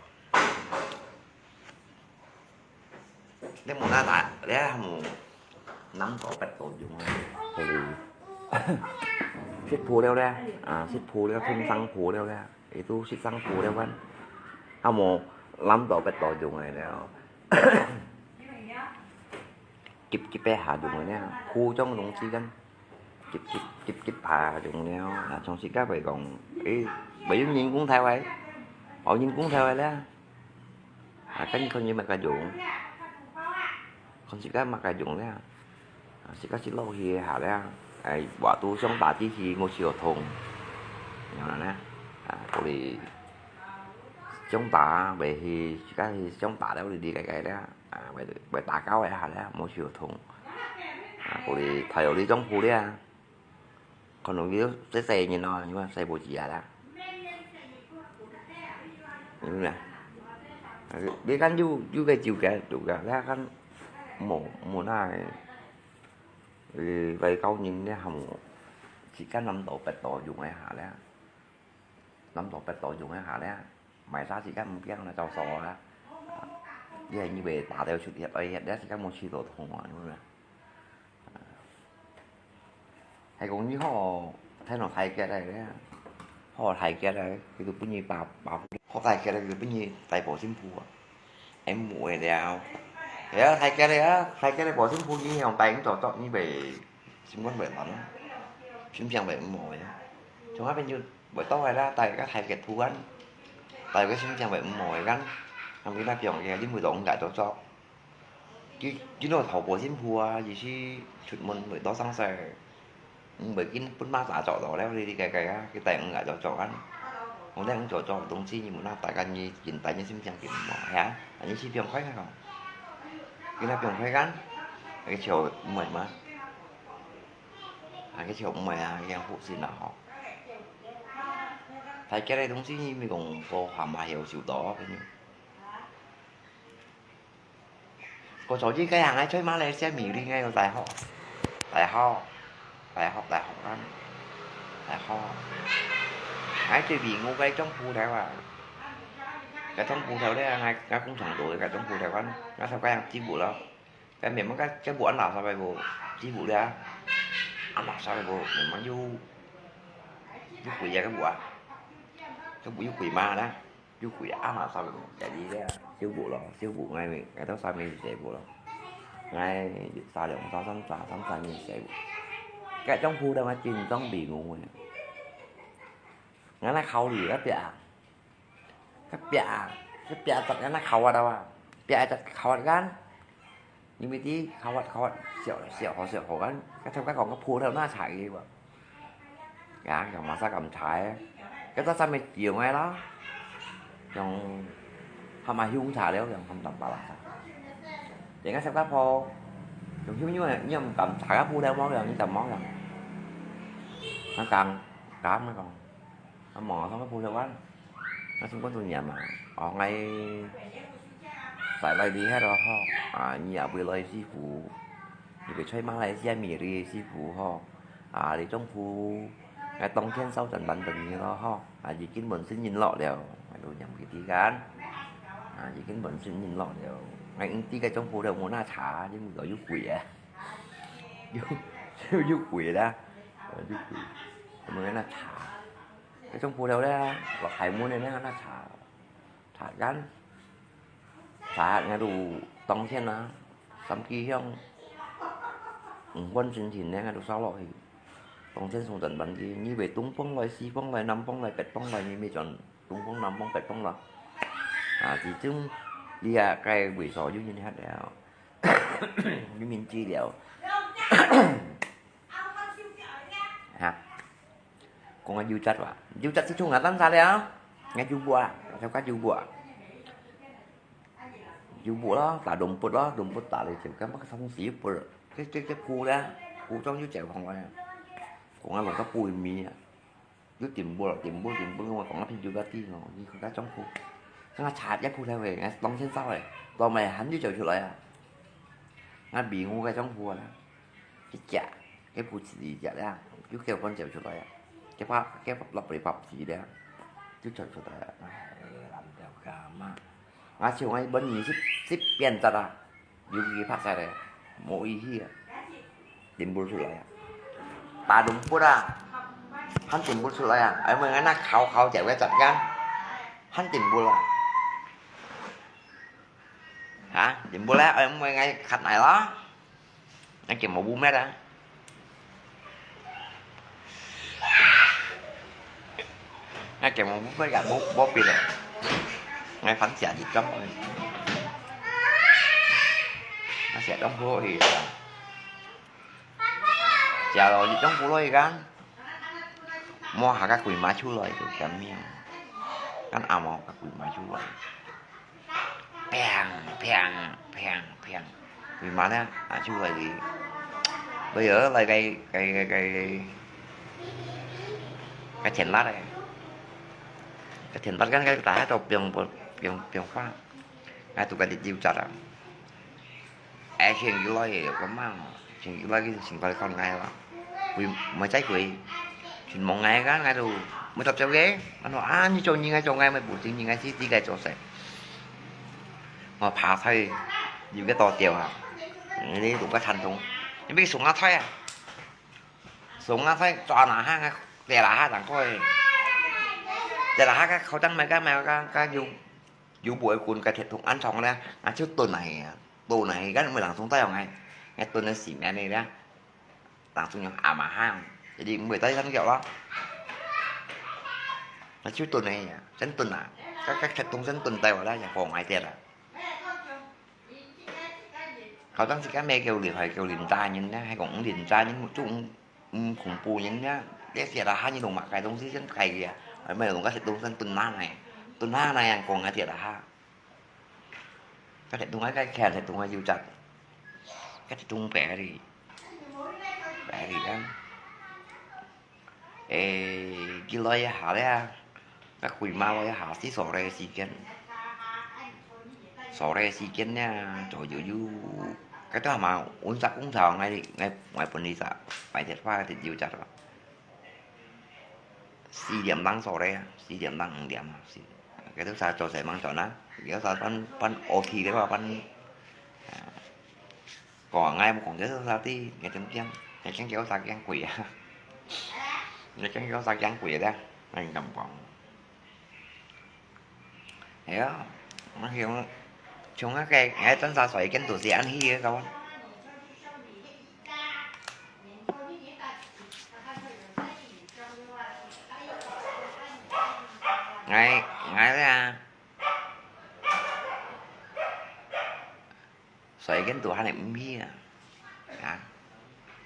Đấy một là đã, đấy là một nắm có bật tổ dùng. Thì xích phu đeo đấy, à, xích phu đeo, thun xăng phu đeo đấy. Itu xích xăng phu đeo kan. Hả một nắm có bật tổ dùng này đeo. Kịp kịp bé hà dùng rồi đấy. Phu trong đồng chí kan. Chụp, chụp, chụp, chụp phá chúng nèo, à, trong xịt cá phải gồng, ý, bởi vì nhìn cũng theo ấy, họ nhìn cũng theo ấy đấy. À, cái con như mà cả dũng, con xịt cá mà cả dũng đấy. À, xịt cá xịt lô thì hả đấy. Ấy, bỏ tu sống bà tí thì một triệu thùng. Nhau là nè. À, cô đi chống bà, bởi thì xịt cá thì chống bà đấy, đi cái cái đấy. À, vậy, vậy ta cáo ấy hả đấy, một triệu thùng. À, cô đi thời đi chống phu đấy. Còn nó ví dụ xe xe như nó, nhưng mà xe bộ chỉ là. Như là. 你看有，有个酒个，有个，你看無，無那个，呃，外交人你還無，自家南島北島用一下咧，南島北島用一下咧，買啥自家毋驚啦，照數啦。你還以為打掉出去，哎呀，你自家無試到痛啊，你知無？ 係講你好，聽到大吉个，好大吉个，佢就分你把，把，好大吉个，佢就分你戴保身符啊。哎，無个了。哎呀，大吉个啊，大吉个保身符，你用戴你做做，你會心肝會穩啊，心情會毋好个。從那邊就會到个啦，戴个大吉符啊，戴个心情會毋好个，咁佢那邊个，你會當戴做做。 佢，佢那頭保身符啊，意思出門會多省事，毋會緊分馬打著到了，你，你个个啊，佢帶人來著著啊。我帶人著著東西，你問啊，大家你緊帶你心情緊無，係啊？啊，你去不用開个吼，佢那不用開个，佢就毋會嘛。啊，佢就毋會啊，佢樣好心啦吼。大家个東西，你咪講，無閒嘛，有收到，反正。 過早日該行个在馬來西亞美麗个有大學，大學，大學，大學啊，大學。𠊎最尾我个種葡萄啊，該種葡萄咧，𠊎，𠊎工廠做个該種葡萄啊，𠊎頭該樣植物咯，該面目該，該物安垃圾个無，植物咧，安垃圾个無，面目又，又肥啊，該物啊，該物又肥嘛啦。 又貴啊，嘛，三十，十二个，少無咯，少無，𠊎，𠊎兜三个就食無咯。𠊎三兩三三三三三个食無。該種葡萄啊，真正比我个。𠊎來考慮，該壁啊，該壁啊，該壁實在那考核到啊，壁實在考核緊。 你毋知考核，考核，小，小學，小學，該，該頭該講个葡萄那茶个無？啊，用麼儕甘茶个？該隻上面用个啦，用，喊麼香茶了，用，喊淡白啦茶。人家新加坡，用香用个，用甘茶个葡萄無用，你就無用。啊，甘，甘个講。 啊，無，上个葡萄乾，啊，中國都念嘛。哦，𠊎在內地歇咯吼，啊，你也會來師傅，你會在馬來西亞美麗師傅吼，啊，你中途，𠊎當天燒陣晚等你咯吼，啊，已經問訊聯絡了，𠊎都念佢知間，啊，已經問訊聯絡了，𠊎應知該種葡萄無那茶，因為又貴啊，又，又貴啦，又貴，無那茶。 該種葡萄咧，落大門个咧，那茶，茶乾，茶，𠊎都當天啊，三支香，五分鐘前咧，𠊎都燒落去，當天送陣晚佢，你會東方來、西方來、南方來、北方來，你咪轉東方、南方、北方來。啊，始終你啊，該位所有人歇了，有面子了。哈。 講个油質哇，油質係從哪單儕了？𠊎油布啊，頭家油布啊。油布咯，打rumput咯，rumput打了就，該麼个東西又不，這，這，這布咧，布裝又解放了。講啊，弄个布米啊，又點布了，點布，點布，我講个朋友个地咯，你看該種布，該茶一鋪頭个，𠊎當先燒个，當賣還又走出來啊。𠊎比我个種布啊。 一隻，該布子一隻咧，又叫分走出來啊！該把，該落尾把子咧，就走出來啊！哎，爛掉幹嘛？𠊎想愛分你十，十遍隻啊，有佢拍晒咧，無意思啊！點不出來啊！打rumput啊，還點不出來啊！哎，𠊎那烤烤隻个隻間，還點不啦？ 哈，點不咧？哎，毋會，𠊎cut來咯。𠊎今日無咩啊？𠊎今日無咩啊？無，無別个。𠊎反正係咁个。𠊎寫咁好去。寫咯，係咁好咯，而家。摸下个鬼馬出來就咁樣。跟阿毛个鬼馬出來。 砰，砰，砰，砰。佢嘛呢，啊，就來哩。來啊，來个，个，个，个，个田辣个。个田辣个，个大家都放，放，放花。𠊎都該日有隻啊。哎，前幾來个，有个嘛，前幾來个情況看𠊎啦。佢毋係在佢，全望𠊎个，𠊎都毋搭招个。𠊎講啊，你做人，𠊎做𠊎，毋係不正經，𠊎自己該做事。我爬出去，有个多掉啊，你都个傳統，你別送啊菜啊，送啊菜抓拿下，跌拿下，難怪，跌拿下个口罩買个買个个有。 有背棍个鐵桶安裝咧，啊就蹲下去啊，蹲下去，該毋會人送到用个，該蹲个死命个咧，人送用阿嫲行，一定毋會帶上腳咯。啊就蹲下去啊，真蹲啊，該該鐵桶真蹲到啊，咧，放下跌啊。好像自家咩叫厲害，叫連打人咧，還講連打人，就 嗯，恐怖人家，這跌下你弄麼个東西先開个啊，還沒有弄个東西蹲下來，蹲下來啊，講个跌下，个跌東西該開，跌東西有隻，个跌東白哩，白哩啊。誒，幾耐一下咧， 該鬼馬來下死所在个時間，所在个時間呢，左右有，該都嘛，阮十公尺，𠊎𠊎𠊎分你隻，買鐵花个有隻咯。四點鐘所在啊，四點鐘五點啊，是，該都啥做事忙轉啊，有啥辦辦O T个話，辦，啊， 講𠊎毋講這啥事，𠊎真驚，𠊎驚叫啥驚鬼啊！𠊎驚叫啥驚鬼啊，𠊎毋敢講。哎呀，𠊎想，像該个，𠊎真啥衰見都是恁樣个，𠊎𠊎咧啊！ 所以見到還係毋去啊。啊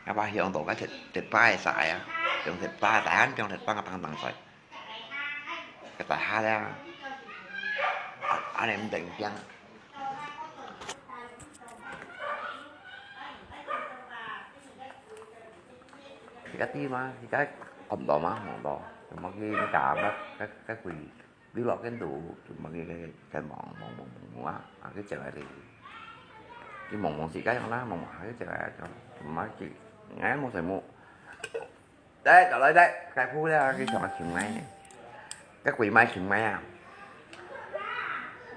，𠊎把香到該鐵，鐵把个晒啊，用鐵把，大漢用鐵把个當當晒。該大下咧，啊，恁樣毋得驚。自家知嘛，自家看到嘛，望到，就莫去搞，該，該，該鬼。 你落間肚，就問佢个，个望，望，望，望，望啊，啊，佢就係你。佢望望自家樣啦，望望下佢就係，就毋係佢，𠊎無在乎。來，就來，來，該鋪咧，佢想要尋𠊎呢。該鬼買尋𠊎啊。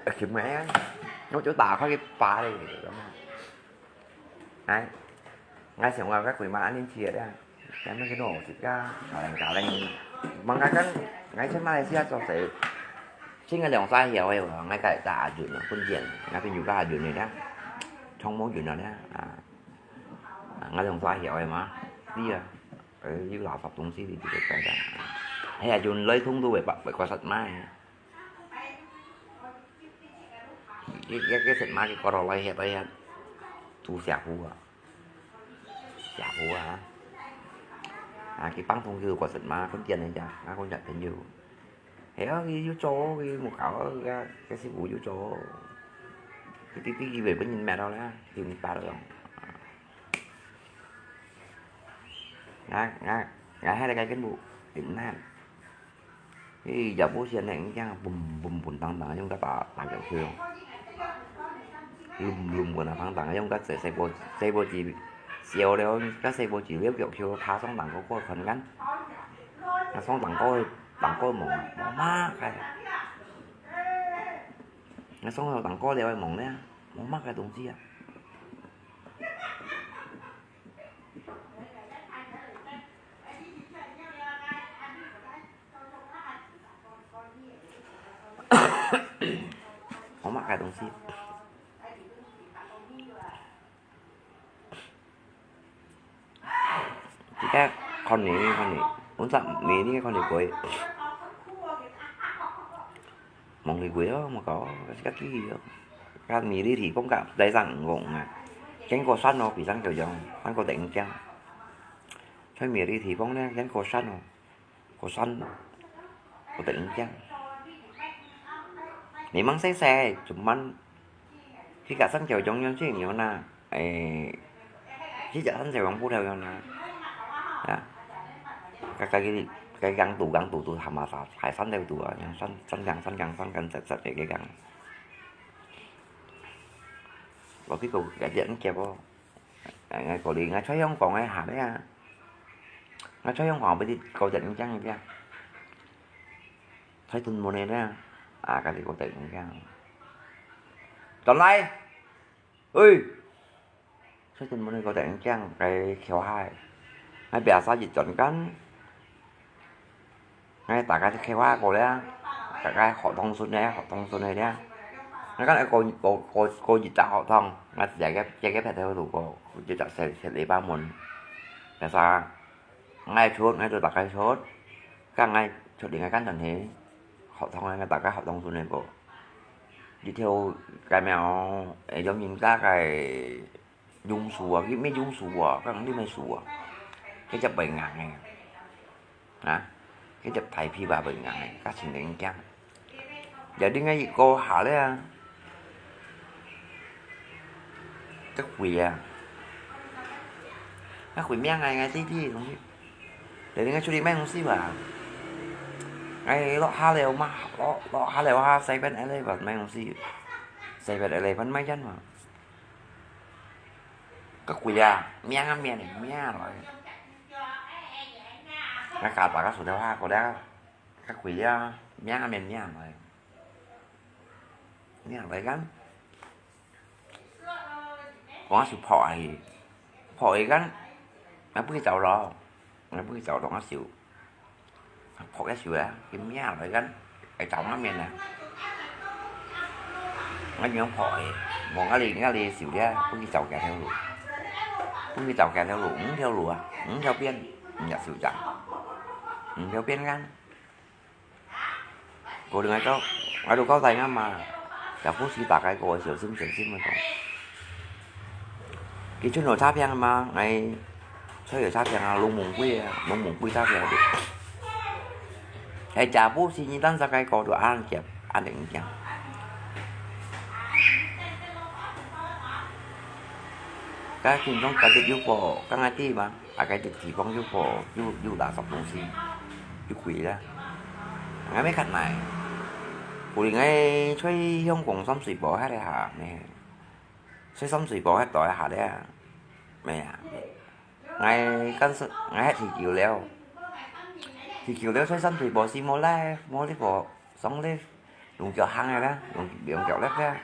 尋𠊎啊，我就打開佢把咧，咁啊。 哎，𠊎想話該鬼馬恁樣去个咧，咱們去弄自家，搞零搞零。望𠊎看，𠊎在馬來西亞做事，先个兩三條个，𠊎个大阿俊啊，本錢，𠊎朋友个阿俊个咧，長毛俊啊咧，啊，啊，𠊎兩三條个嘛，你啊，呃，有垃圾東西你就該个，哎呀，俊來通都會把，會刮實嘛。 佢，佢，佢食嘛，佢過到來歇，來歇，都社會啊，社會啊。啊，佢放鬆佢過食嘛，佢點人家，啊，佢小朋友。係啊，佢有做，佢無搞，佢，佢師傅有做。佢弟弟佢會分人買到啦，佢毋發了用。啊，啊，啊，還來該跟我，點難。 咦，也無線呢，你聽，嘣嘣嘣當當，用个打，打腳球。隆隆嘣啊，當當，用个細，細波，細波子，燒了，个細波子，了腳球，爬上頂高過看看。啊，上頂高，頂高望，望麼个？啊，上到頂高了望呢，望麼个東西啊？ 好嘛，該東西。這個看你，看你，本身你，你看你鬼。望你鬼哦，莫搞，該個機器哦。該迷你提供个，來上五五啊。經過山哦，比上九陽，山過頂尖。在迷你提供呢，經過山哦。 過山，過得人驚。你吂細細，做麼，去个山腳中央去牛那，誒，去个山腳王不了牛那，啊，該，該，該gang肚，gang肚肚，他媽啥，還山頭肚啊，山，山gang，山gang，山gang，直直个gang。落去个个點夾哦。𠊎个，𠊎个，𠊎在香港个下咧啊，𠊎在香港不是高點正个啊，在屯門个咧啊，啊，个个高點正。轉來，喂！ 所以根本个突然間，該橋下，𠊎biasa一轉間，𠊎大家就橋下過咧，大家學堂順个，學堂順个咧。𠊎講過過過過一隻學堂，𠊎直接个直接个撇頭路過，一隻細細籬笆門，biasa，𠊎出，𠊎就大家出，該𠊎出另外間轉去，學堂个，大家學堂順个過。 一條該苗，誒，用人家个榕樹啊，佢咩榕樹啊，講你咩樹啊，佢隻背硬个，啊，佢隻大枇杷背硬个，較清零驚。有另外一個下咧啊，較貴啊，較貴命啊，𠊎弟弟東西。 Jadi𠊎出去買東西吧。𠊎落下了嘛，落落下了哈，seven eleven買東西，seven eleven買樣嘛。較貴啊，命啊命啊命啊來。𠊎加大个薯條哈，過了，較貴啊，命啊命命來。命來緊。 講下手拍下去，拍下去間，𠊎不去找咯，𠊎不去找咯，𠊎手，拍一手啊，佢命來間，會找下面啊。𠊎樣拍下去，無𠊎哩𠊎哩手咧，不去找幾條路，不去找幾條路，五條路啊，五條邊，五隻手掌，五條邊間。 Kau dengar kau, aduh kau sayang ama. Siapa sih tak kai kau siu sim sim sim kau. Kichun lo chapiang ama, ngai. Choi lo chapiang a, lung mung kui a, lung mung kui chapiang tu. Hai siapa sih ni tan sa kai kau tu an kiap, an deng kiap. Ka kin jong ka dit yu ko, ka ngai ti ma. 啊，該地方又好，又又垃圾東西，又貴啦。𠊎乜較耐。舊年𠊎在香港深水埗該下呢，在深水埗該待下咧，咩啊？𠊎跟住𠊎係地球了，地球了在深水埗是無live，無live上live，用腳行个啦，用用腳力啦。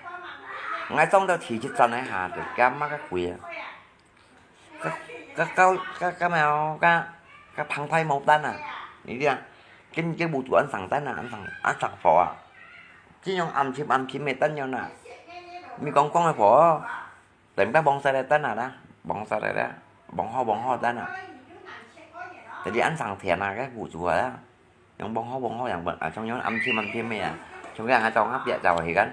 𠊎上到地鐵站該下，就感覺較貴啊！ 該該該該該貓該該澎湃無單啊！你知啊？今今無煮恁生單啊，恁生恁生火啊！只用暗沉暗沉个單樣啊！你講講个火，等下望晒个單啊啦，望晒个啦，望好望好單啊！Jadi恁生甜啊，該無煮啊啦！ 用磅好磅好樣般，啊，像用暗沉暗沉个啊，像該人家做下別走去kan，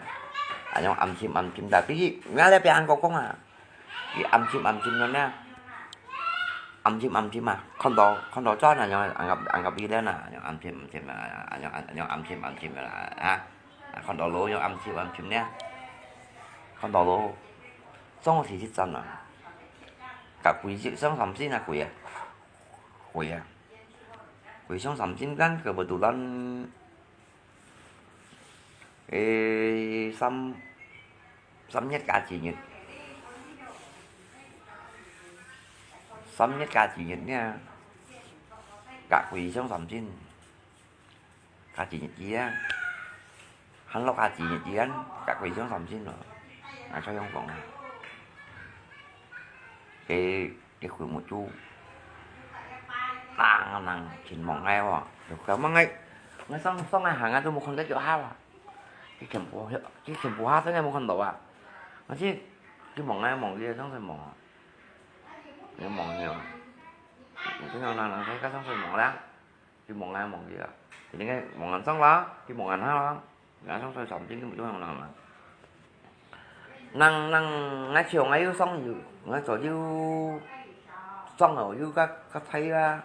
啊，用暗沉暗沉，tapi你那邊人講啊，佢暗沉暗沉樣呢，暗沉暗沉啊，看到看到轉啊，用暗暗暗暗呢啊，用暗沉暗沉啊，用用暗沉暗沉啊，啊，看到路用暗沉暗沉呢，看到路，總係一站啊，甲貴上三千啊貴啊，貴啊。 貴上三千kan kebetulan，誒，三三月加幾日，三月加幾日呢，甲貴上三千，加幾日幾啊？ 還落下子日間，甲貴上三千咯，𠊎在香港啊。佢佢佢目珠，啷啷，盡望𠊎哦，就講𠊎，𠊎上上來行啊，都無看到腳下啊。佢全部佢全部下真个無看到啊。𠊎去佢望𠊎望佢，上去望啊，佢望佢哦，佢啷啷啷，佢上去望啦。 佢望𠊎望佢啊，佢應該望恁上啦，佢望恁下啦，𠊎上去上邊佢無用人啦。人人𠊎笑𠊎又上又，𠊎做又上哦又較較大啦。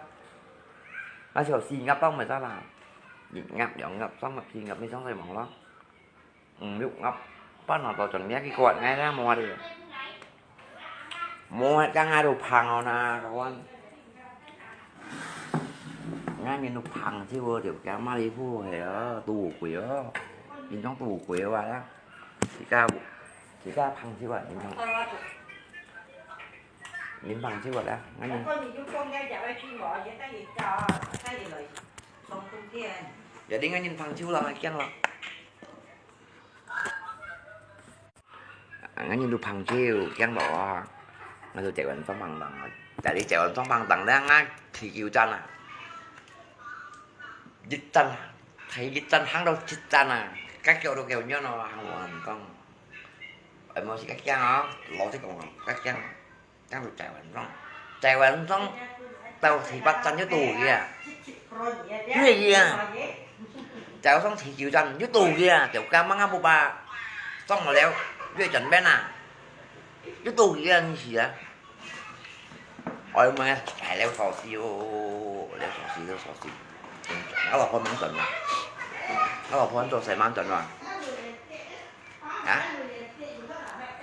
𠊎笑四葉當毋得啦，一葉兩葉三葉四葉你上去望咯。 嗯，六葉，半下到轉面去割𠊎啦，無啊哩。無啊，正啊都芳哦那，kawan。𠊎面都芳就無，就驚馬里夫係哦，都貴哦，平常都貴哦啊。自家自你家朋友啊，你朋，你朋友啊，來，俺人。有另外人朋友了，驚了。俺人都朋友，驚了啊！俺都台灣裝忙忙啊，在你台灣裝忙忙了，俺地球站啊，一站啊，第一站行到七站啊，該叫都叫遠了，行我毋講。哎，莫是該驚啊，老實講啊，該驚。 當然台灣裝，台灣裝到第八站就到去啊，遠去啊。台灣裝第九站就到去啊，就剛剛啊，不把裝好了，越轉彎啊，就到去啊，你死啊！哎呀媽呀，哎，了燒死哦，了燒死，了燒死！我老婆吂轉啊，我老婆做事吂轉啊，啊？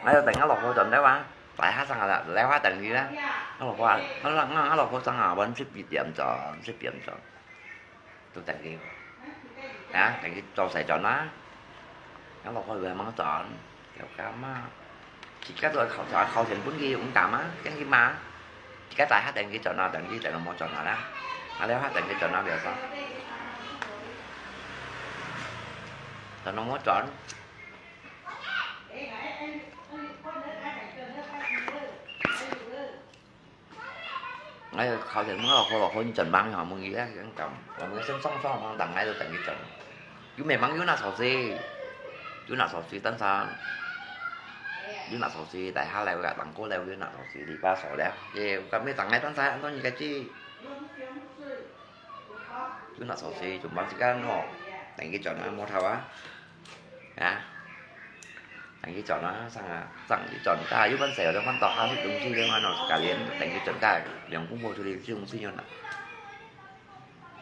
我要等我老婆轉了啊。 大下上啊，來下等佢啦。我老婆啊，我老，我，我老婆上啊，晚十一點鐘，十點鐘，都等佢。啊，等佢做事轉啦。我老婆又還吂轉，又幹嘛？自家都考，考前分佢，毋敢啊，跟佢嘛。自家大下等佢轉啊，等佢等到無轉啊啦。啊，了下等佢轉啊，了下。等到無轉。 哎，考前問我老婆，老婆你轉吂吼，問佢啊，講，講，我們先上上上，等下都等佢轉。又沒忙，又拿手機，又拿手機，等下，又拿手機，大下來，我講，等過來，又拿手機，你把手了，耶，我講，沒等下，等下，安到你个去。 就拿手機，就忙時間吼，等佢轉啊，無頭啊，啊，等佢轉啊，上啊，上佢轉，該又分手了，分到下去東西了嘛，喏，自家連等佢轉，該兩公婆出去吃東西了呢。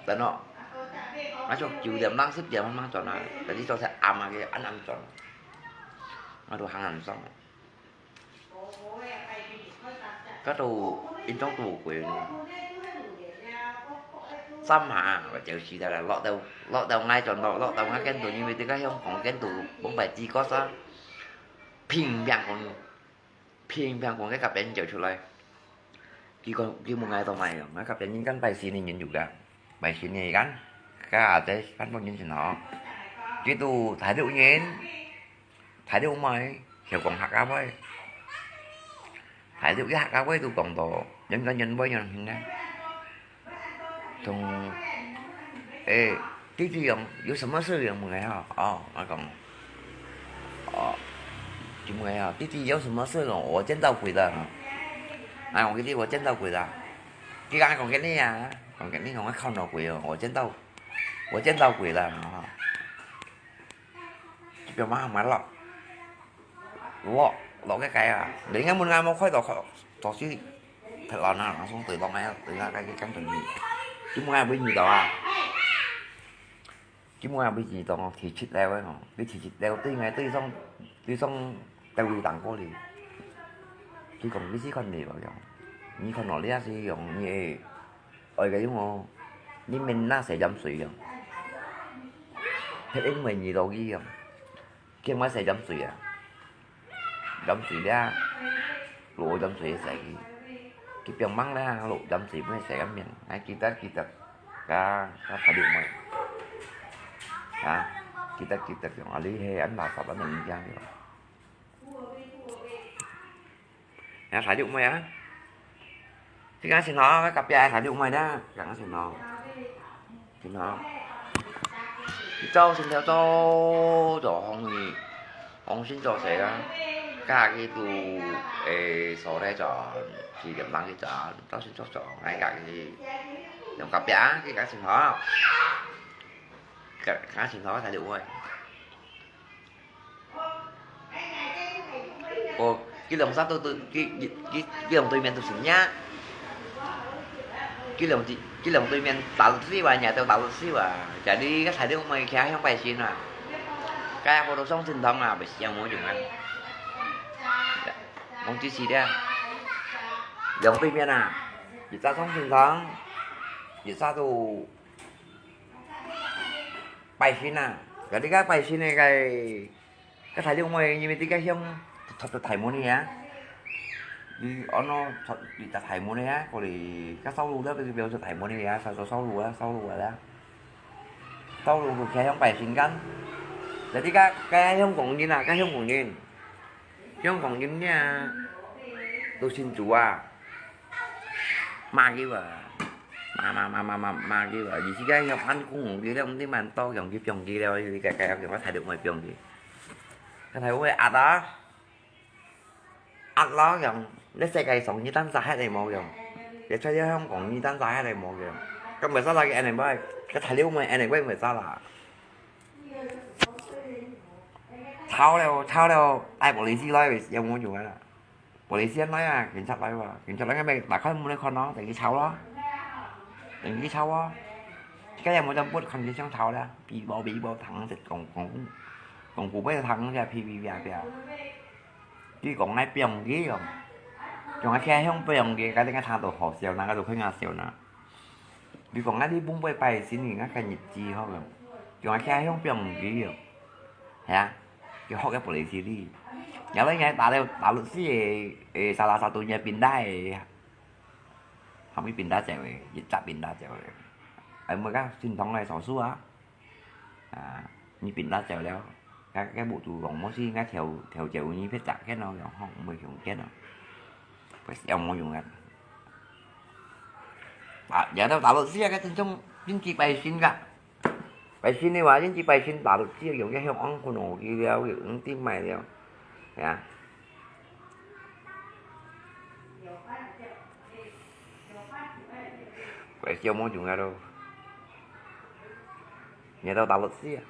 真哦，啊，就九點半、十點半轉啊，等佢做才暗啊，佢暗暗轉，啊，都行暗上。 該都印象都有過呢。三下，我就死了啦，落到，落到𠊎轉，落，落到𠊎間肚，因為這個香港間肚，往擺知覺啥，乒乓講，乒乓講，該隔壁人走出來。佢講，佢問𠊎做麼个，𠊎隔壁人間拜神个人有个，拜神个間，該阿姐翻到人先吼，佢都大陸人。 大陸妹，曉講客家話。大陸个客家話都講到，人講人話樣形呢。同，誒，弟弟講，有什麼事講問𠊎吼？哦，𠊎講，哦，就問𠊎啊，弟弟有什麼事講，我見到鬼了。啊，我弟弟我見到鬼了。佢講講給你啊，講給你講，我看到鬼哦，我見到，我見到鬼了，哈。 佢表媽喊𠊎落，落，落个街啊！人家問𠊎無開到，開到去，別人啊，langsung對落來，對落該个間肚去。佢問𠊎會遇到啊？佢問𠊎會遇到哦，第七樓个哦，佢第七樓對𠊎對上，對上單位行過哩。佢講，你是看到無樣？你看到這是樣，你會 愛个用哦，你免拿洗鹽水哦。別人會遇到佢哦，叫𠊎洗鹽水啊。鹽水了，落鹽水洗佢。佢表妹啦，落鹽水毋洗个面，還記得記得，啊，啊，大陸妹。啊，記得記得，啊，你係恁垃圾恁樣樣个。 呀，大陸妹啊！這個先吼，隔壁个大陸妹啦，這個先吼。先吼。一朝晨頭早，早放去，放心做事啦。家己都，誒，坐來轉，四點半去轉，朝晨早早，𠊎家己用隔壁啊，這個先吼。這個先吼，大陸妹。 哦，佢兩儕都，都，佢，佢，佢兩對面都係若。佢兩對，佢兩對面打到死啊，若都打到死啊。Jadi該大陸妹徛向拜神啊。該好多上神堂啊，毋係無用啊。講知識个，兩對面啊，一隻上神堂，一隻都 拜神啊，該這個拜神个該，該大陸妹因為這個鄉，出到大門个啊，你安到出你到大門个啊，過來該燒爐了，就表示大門个啊，燒燒燒爐啊，燒爐啊啦，燒爐就開香拜神間。Jadi該該香港人啊，該香港人，香港人呢，都信主啊。 罵佢啊，罵罵罵罵罵罵佢啊！而且該樣安公佢了，毋知蠻多樣佢放佢了，佢个个樣个大陸妹放佢，个大陸妹壓啊，壓咯樣，你世界上你單隻係無樣，你出去香港你單隻係無樣，咁為啥啦佢anyway，个大陸妹anyway為啥啦？吵了吵了，帶police來有無用个啦？ police來啊，警察來哇，警察來該邊打開門來看咯，等佢吵咯，等佢吵哦。該也無得不看佢想吵了，嗶啵嗶啵糖食講講講古白糖只嗶嗶嗶嗶。佢講愛放佢哦，用啊開香放佢，該等个聽到好笑，那个都很好笑呢。 你講啊，你本來拜神个，該个日子好个，用啊，開香放佢哦，係啊，佢學个police哩。然後呢，打了打律師个，誒，salah satunya pindah个，後尾pindah走个，一隻pindah走个，哎，毋過个心痛个手術啊。 啊，你pindah走了，該該無就講無事，該調調走你別隻个咯，然後毋會用个咯，會有無用个。啊，也都打律師啊，該真正真正拜神个，拜神个話，真正拜神打律師用个香港困難佢了，用啲賣了，係啊。 Kuai siau mo jung ado. Ngiau tau talut sia.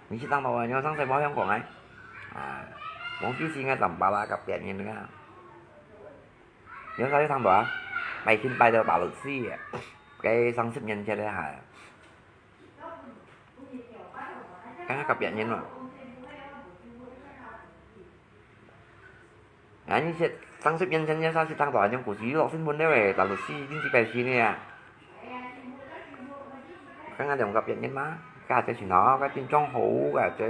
Misi tang tau ngiau sang sai mo hiong kuang ai. Ah, mong siu si ngai tam pala kap pian nyen nga. Ngiau sai tang tau ah. Pai sin pai tau talut sia. Cái sang sip nyen sia le ha. Cái kap pian nyen mà. Ngani siat, sang sip nyen sen nyen sa sip tang tau nyen ku si lok sin bun ne we, talut si, jin si pai si ne ya. Kang ngan dong kap yat nyen ma, ka te si no, ka tin chong ho, ka te.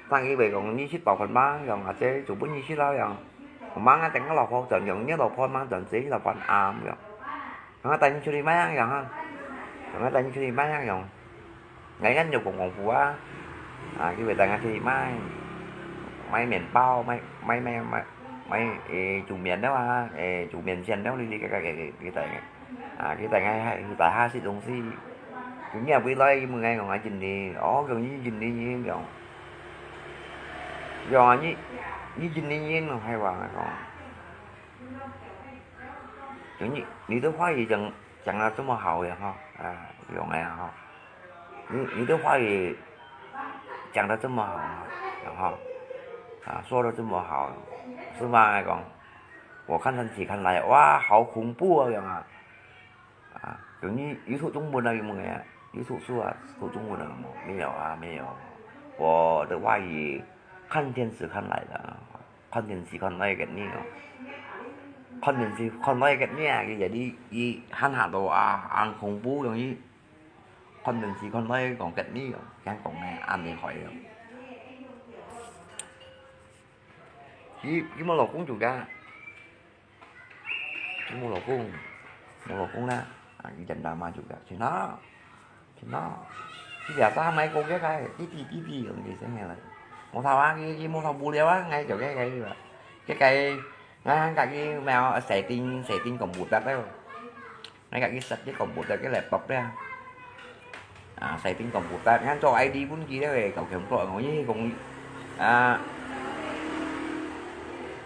Tang i we kong ni sit pau kon ma, yong a te, chu bun ni sit la yong. Kong ma nga teng lok ho, chon yong ni lok ho ma, chon se lok ho am yong. Kong nga tai ni chu li ma yang yong ha. Kong nga tai ni chu li ma yang yong. Ngai ngăn nhiều cũng công phu á. À, cái việc tai ngăn thì mai, mai miền bao, mai, mai, mai, mai, mai, ê, chủ miền đó mà, ê, chủ miền sen đó đi, đi, cái, cái, cái, cái tai, à, cái tai ngay hai, tại hai xịt đồng xí. Chủ nhà với lai, mười ngày còn hai chín đi, ó, gần như chín đi, như kiểu. Rồi, như, như chín đi, như nó hay quá, nó còn. Chủ như, như tôi khoái gì chẳng, chẳng là tôi mà hậu vậy hả? À, kiểu này hả? 你，你的话语讲得这么好，然后，啊，说得这么好，是吗？讲，我看上去看来，哇，好恐怖啊，讲啊，啊，有你，有读中文啊，有没有啊？有读书啊，读中文啊，没有啊，没有。我的话语看电视看来的啊。 看电视看到个呢哦。看电视看到个呢，佢就你，佢喊下到啊，恁恐怖容易。看电视看到講个呢哦，聽講呢，恁厲害哦。佢，佢無老公做个。 Ki mo lauk kong, mo lauk kong na, ah, ki janda maju ka, Cina, Cina. Ki biasa mai ko ke kai, titi, titi, yung di sini lah. Mo sawa ki, ki mo sawa buliau ah, ngai jo ke kai ba. Ke kai, ngai han ka ki mau setting, setting computer tu. Ngai ka ki set ki computer ki laptop dia. À, xài tin công bố tát, ngăn cho ai đi bún kia đấy, cậu kiểm soát ngồi như cũng, à,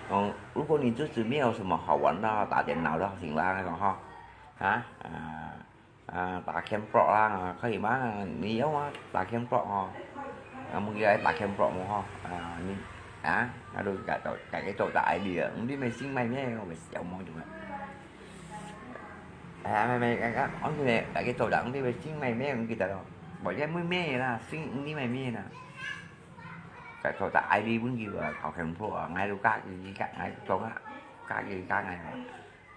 ờ, 如果你自己没有什么好玩的，打电脑的，行啦，那种哈，啊，啊，啊，打 game pro 啦，可以吗？你要吗？打 game pro 哈，啊，我们来打 game pro 嘛哈，啊，你，啊，那都改到改个做大 idea，你没新买咩？我小毛就问。 哎，妹妹，刚刚，我现在来个做人，你会真妹妹，我记得咯。无个妹妹啦，真你妹妹啦。个做得爱你本事啊，搞恐怖啊，挨到家己家，挨到家，家己家挨啊。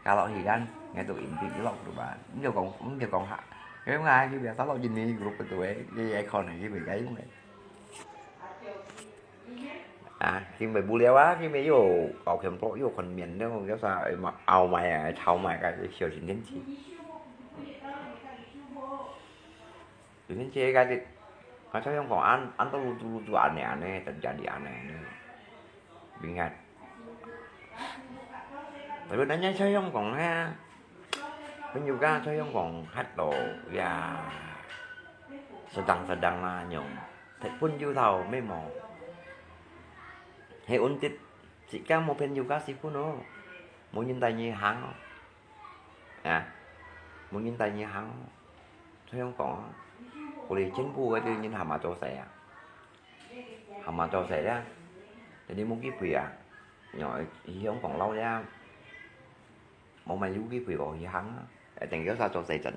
家落去间，挨到影片落到吧，你就讲，你就讲下，因为俺就别打落进你 group 个对，你也可能去袂解用个。啊，佢乜無聊啊，佢乜又搞拳脚，又看面，然後又啥，哎嘛，拗埋啊，吵埋个，小心點去。小心這个，我想講，恁，恁多路路路恁呢，恁呢，等家裡恁呢，呢，明白。Tapi nanya saya hong kong ha, pun juga saya hong kong hat lo ya, sedang-sedang lah nyong. Thịt pun chiu thâu mê mò. He ôn tít, chỉ có một bên juga si pun ôh. Một nhìn tay nhì hàng ôh. À, một nhìn tay nhì hàng ôh. Saya hong kong ôh. Cô đi chính phủ cái tự nhiên hàm mà cho sẻ à. Hàm mà cho sẻ đấy. Jadi một cái quỷ à. Nhỏ, hong kong lâu đấy à. Một mà lũ cái quỷ bảo hì hàng à. Để tình kéo sao cho sẻ chân.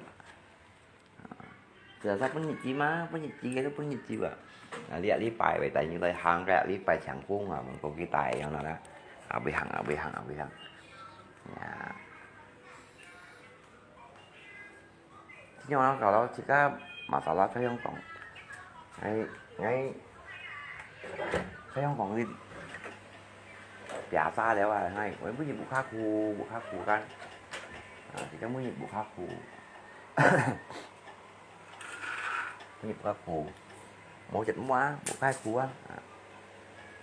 Giờ sao pun nhị chi mà, pun nhị chi cái pun nhị chi à. À, liệt lý bài về tại như đây hàng cái lý bài chẳng cũng à, mình có cái tài cho nó đó. À, bị hàng, à, bị hàng, à, bị hàng. Dạ. Chính nó搞到自家masala在香港。哎，哎，在香港啲biasa了啊，哎，我不是不卡苦，不卡苦干。啊，自家每日不卡苦。 你不苦，無食無啊，無解苦啊。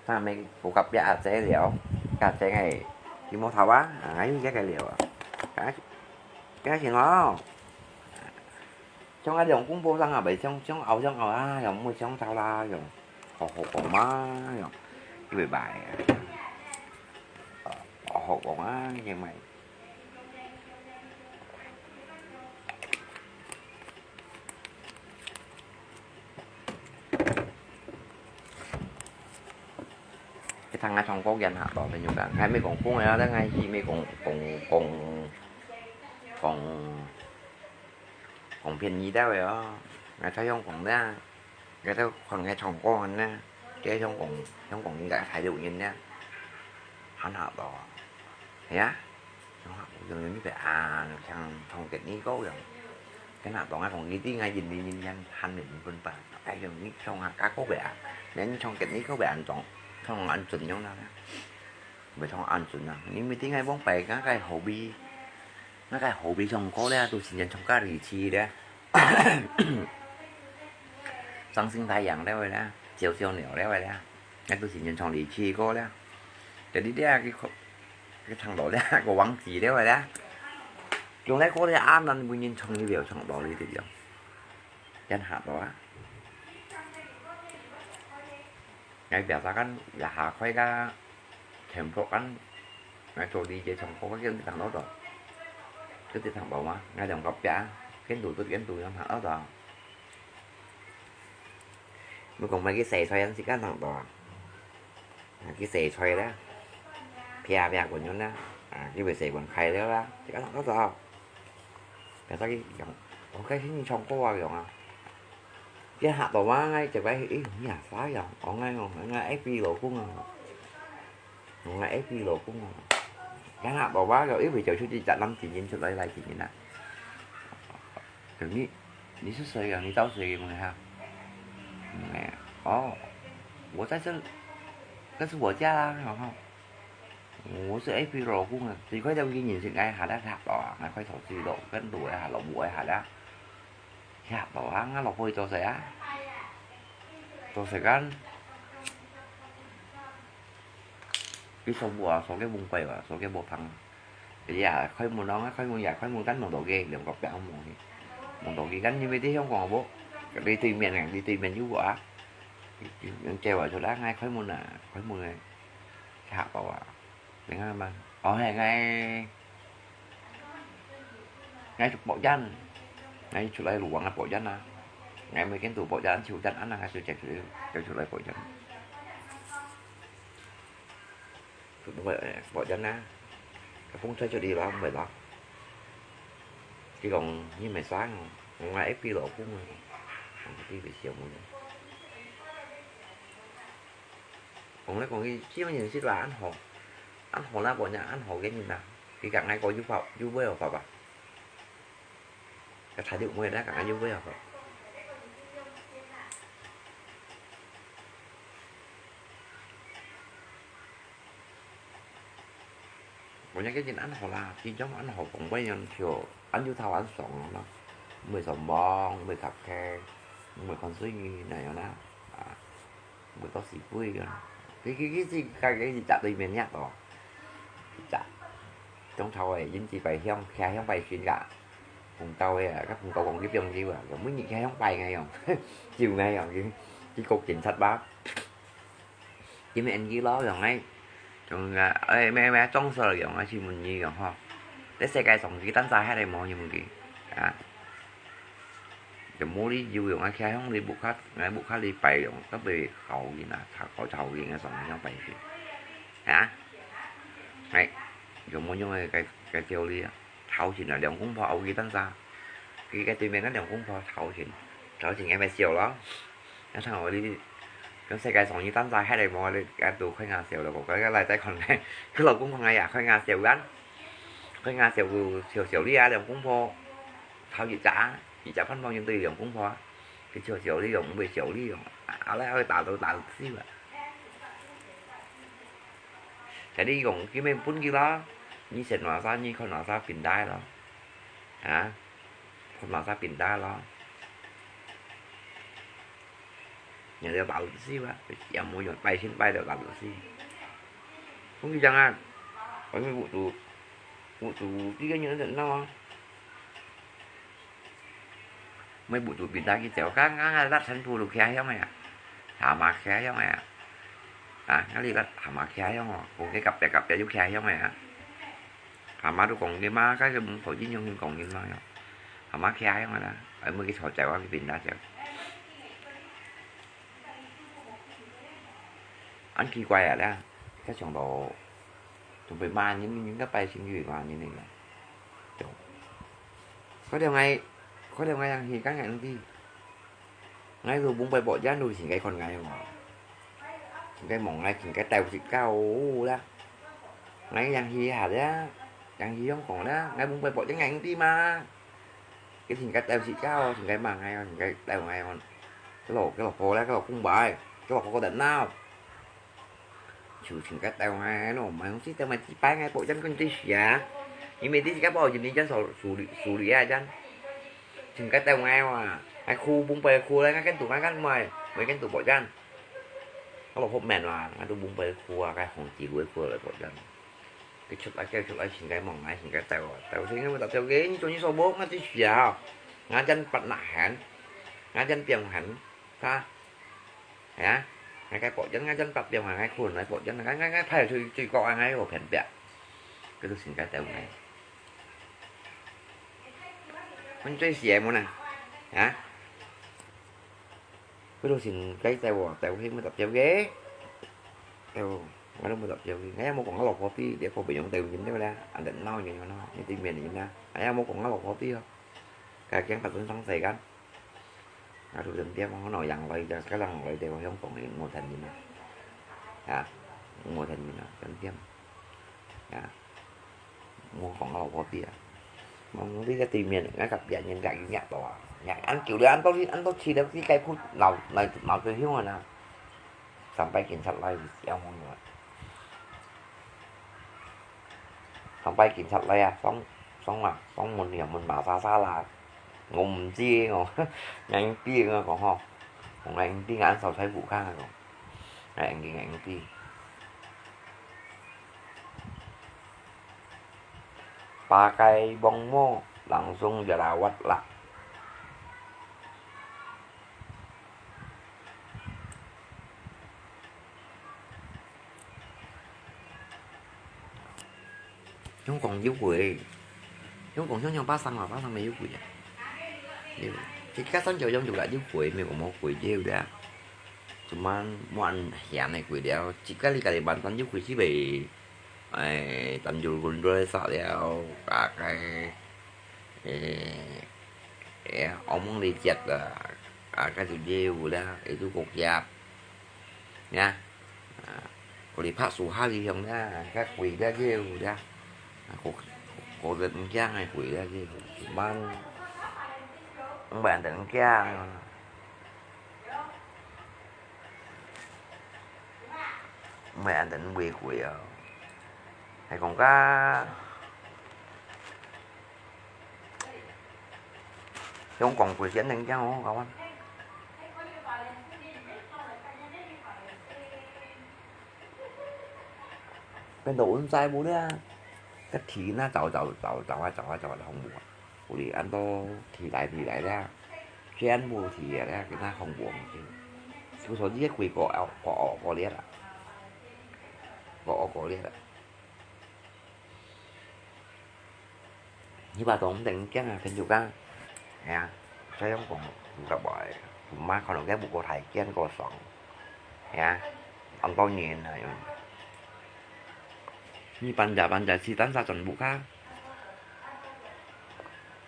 但係無甲別阿姐了，甲姐个，佢無頭啊，啊，佢个了啊。該，該行哦。像啊，用公布上啊，袂像，像拗像拗啊，用毋會像吵啦，用好好講嘛，用，佢會敗啊。好好講啊，因為 Cái thằng Nga Song có ghen hả, bỏ về nhục à. Ngay mới cũng không ấy đó, ngay khi mới cũng, cũng, cũng, cũng, cũng phiền nhí đeo rồi đó. Ngay sao không cũng đó. Ngay sao còn ngay Song có hơn đó. Cái Song cũng, Song cũng những cái thái độ nhìn đó. Hẳn hả bỏ. Thế á? Song hả, dường như phải à, thằng Song kết ní có rồi. Cái nào tỏ ngay Song nghĩ tí ngay nhìn đi nhìn nhăn, hẳn mình bên phải. Cái dường như Song hả, cá có vẻ. Nên Song kết ní có vẻ an toàn. Song an toàn nhau nào đó. Vậy Song an toàn nào. Nếu mình tí ngay bóng bày, ngay cái hậu bi. Ngay cái hậu bi Song có đấy, tôi xin nhận Song cá rì chi đấy. Sáng sinh thái yang đấy vậy đó. Chiều chiều nẻo đấy vậy đó. Ngay tôi xin nhận Song lý chi có đấy. Jadi dia cái kho-, cái thằng đó đấy, có vắng gì đấy vậy đó. Chúng đấy có thể ăn ăn, bữa nhìn Song đi biểu Song đó đi thì Dân hạt đó á. Ngay biasa kan, ya ha khói ka, kèm pok kan, ngay chỗ đi chế Song có cái thằng đó rồi. Cái thằng bảo mà, ngay đồng cặp chả, cái tủ tôi cái tủ thằng đó rồi. Mới còn mấy cái xe xoay ăn xí cái thằng đó. À, cái xe xoay đó. Pia pia của nhau đó. À, cái về xe còn khai đó đó. Xí cái thằng đó rồi. Cái sao cái dòng, có cái hình Song có vào dòng à. Cái hạt tổ má ngay, chụp cái, ý, nhà phá dòng. Có ngay không? Ngay ép pi lỗ cung à. Ngay ép pi lỗ cung à. Cái hạt tổ má rồi, ý, vì chụp chút đi chặt lắm, chỉ nhìn chút lấy lại, chỉ nhìn lại. Rồi, 你，你是谁呀？你找谁？问他。嗯，哎，哦，我在这，这是我家啊，然后我是A P老公啊，你快点给你是哎，好了，好了啊，快点去了，跟路哎，好了，我哎，好了，好了啊，我不会做谁啊，做谁干？你说我啊，说给蒙怪啊，说给我旁。 Iya, khói mù nóng, khói mù ya, khói mù gắn mù đỏ ghê, liang kọp bẹo mù hi. Mù đỏ ghê gắn như mấy tí Hồng Kông bố. Đi tùy miền này, đi tùy miền chú bố á. Những treo ở chỗ đó ngay khói mù nè, khói mù này. Cái hạp bảo à. Tiếng Hàn mà. Ồ, hè ngay. Ngay chụp bảo dân. Ngay chụp lại lũ ngay bảo dân à. Ngay mấy cái tủ bảo dân, chịu dân ăn à, ngay chụp chạy chụp, chụp lại bảo dân. Không phải, bỏ chân á. Cái phone xoay cho đi đó, không phải đó. Cái còn như mày sáng, ngoài ép pi lỗ cũng, không có đi về chiều muộn. Còn nó còn cái chiếc nhìn xích là ăn hổ. Ăn hổ là bỏ nhà ăn hổ cái nhìn nào. Cái cả ngày có du phạo, du với hổ phạo à? Cái thái độ mới đã cả ngày du với hổ phạo. 無人个人恁好啦，佢種恁好講話樣就恁有頭恁爽咯，毋會上網，毋會讀冊，毋會看水那樣啦，啊，毋會到死鬼个。佢佢佢自家个一隻對面遐哦，一隻，中頭个，因為佢拜香，徛香拜神个，紅豆个啊，甲紅豆講佢放酒啊，每日徛香拜个樣，酒个樣，佢佢個警察吧。 因為恁樣咯，用个，用个，哎，咩咩裝修用个，新聞用吼。在世界上佢單儕遐个無用个，啊，就無理由用个，徛向你屋下，𠊎屋下禮拜用，特別好人啊，吵吵吵人个上向拜神，啊，哎，就無用个个个道理啊。 頭前啊，兩公婆拗佢單儕，佢个對面个兩公婆頭前，頭前个咪笑咯。啊，像𠊎哩，講世界上有單儕，遐个無哩，啊，都開牙笑咯，𠊎个來再看咧，佢老公看𠊎也開牙笑緊，開牙笑，笑笑哩啊，兩公婆，頭一隻，一隻盼望應對兩公婆啊，佢笑笑哩用，毋會笑哩用，啊，後來會打到打到死啊。 Jadi講，佢咪分佢咯，你選哪儕，你看哪儕平台咯，啊，看哪儕平台咯。人家打到死啊，也無用，拜神拜到打到死。講佢講啊，反正屋主，屋主，這個人在鬧啊。 Mai buk tu pindah kita, kan, kan ada satu lu kia hiong ya. Sama kia hiong ya. Ah, ngali lat sama kia hiong, oh. Kong ke kapya kapya yu kia hiong ya. Sama tu kong ke ma, kai ke mung thoi jin yong hin kong jin ma ya. Sama kia hiong ya. Ai, mui ke chua chai wa ke pindah chai. An kỳ quái à, lẽ, cái chong đó, chúng phải mà những, những cái bài xin gửi mà như này là, có điều ngay, có điều ngay hàng thì các ngài đi, ngay rồi bung bài bỏ ján rồi xin cái con ngay mà, xin cái mỏng ngay, xin cái tàu xịt cao đó, ngay hàng thì hả đó, hàng thì không còn đó, ngay bung bài bỏ ján ngay đi mà. Cái thìn cái tèo xịt cháo, thìn cái màng ngay, thìn cái tèo ngay hòn. Cái lẩu, cái lẩu phô đấy, cái lẩu không bài. Cái lẩu có đợt nào. Chủ thìn cái tèo ngay nó, mà không xịt tèo mà chỉ bài ngay, bộ chân con tí xìa. Như mình tí xịt cái bộ dùm đi chân sổ, sổ đi, sổ đi à chân. Thìn cái tèo ngay mà. Ngay khu, bung bè khu đấy, ngay cái tủ ngay ngăn mày. Mấy cái tủ bộ chân. Cái lẩu hộp mèn mà, ngay tủ bung bè khu à, cái hòn chỉ đuổi khu lại bộ chân. Cái chụp ai, cái chụp ai, xin cái mỏng ai, xin cái tèo à. Tèo thì ngay mà tèo cái, như tôi như sau bố, ngay tí xìa. Ngay chân bật nạ hẳn. Ngay chân piang hẳn. Tha. Hả? Ngay cái bộ chân, ngay chân bật piang hẳn, ngay khuôn, ngay bộ chân, ngay, ngay, ngay phải chui, chui có ai, ngay bộ phèn bẹt. Cái tôi xin cái tèo ngay. Mình chui xìa mù nè. Hả? Cái tôi xin cái tèo à, tèo thì mới tập tèo ghế. Tèo, ngay lúc mới tập tèo ghế. Ngay một con ngó lọc có tí, để có bị giống tèo nhìn đấy là, anh định nói như nó, như tí miền nhìn nè. Ngay một con ngó lọc có tí không? Cái kén bật lên sáng sớm kan. Aduh, dân tiếp nó nói rằng vậy, cái lăng vậy thì không còn một thành gì nữa. Hả? Một thành gì nữa, dân tiếp. Hả? Một con ngó lọc có tí à? Mà không biết cái tìm miền, ngay cặp vợ nhìn gạch nhạt đó à? Nhạt ăn kiểu đấy, ăn tao đi, ăn tao chỉ được cái cây phút nào, này, nào tôi hiếu rồi nè. Sampai kinchat lai, yang hong yua. Sampai kinchat lai à, sóng, sóng mà, sóng mun yua mun mà xa xa là. 我毋知，我，硬知，我講吼，我硬知，硬受洗無空啊，講，硬知，硬知。Pakai bông mo langsung jerawat lah. Hong Kong有鬼，Hong Kong像像巴生啊，巴生沒有鬼啊。有，自家山腳樣有啦，有鬼，沒有無鬼，有的啊。Cuman無恁顯个鬼了，自家你家己bản身有鬼是袂，哎，tandul gundul sa了，大概，哎，哎，omong licik啊，啊，該就有啦，itu kokyak。 Nha. Ah, kuli pak suha li hiong nha, ka kui dia jiu dia. Ah, ko, ko den kiang ai kui dia jiu. Ban, ban den kiang. Ban den bui kui ah. 還講个，用講幾千年講哦，各位。變到穩在無了，該天啊，走走走走啊走啊走啊，恐怖啊！有哩，恁多天來天來了，全部天啊了，跟他恐怖啊！就說你這鬼過哦過哦過了啦，過哦過了啦。 你把當等驚啊，朋友講，哎呀，所以講，毋得愛，毋嘛可能該無過大驚過爽，哎呀，恁多年啊，你搬家搬家去，但是全部卡，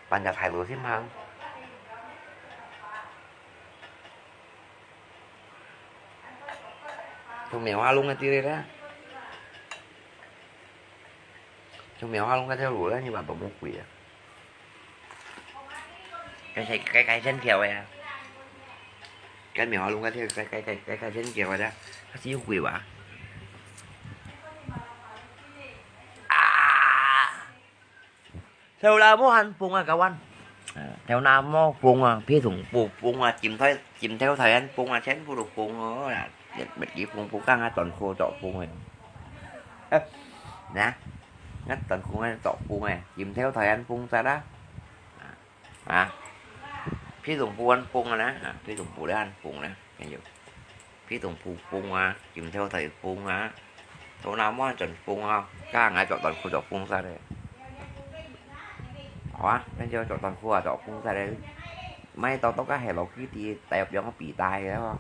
搬家態度先行。 從苗下弄个地咧啦，從苗下弄个條路咧，你嘛都無鬼啊。該係該該線橋个啊，該苗下弄个條該該該該該線橋个啦，還係有鬼哇？啊！ 頭那毛還風啊，各位。呃，頭那毛風啊，被同步風啊，枕頭，枕頭頭還風啊，全部都風哦啦。別，別个風不講啊，短褲著風个。呃，那，那短褲還著風个，枕頭頭還風煞啦。啊，被同步還風啊啦，啊，被同步咧還風啦，朋友。 被同步風啊，枕頭頭風啊，頭那毛全風啊，該𠊎著短褲著風煞咧。好啊，恁樣著短褲啊，著風煞咧，買到到該Hello Kitty，戴入兩個皮帶个哦。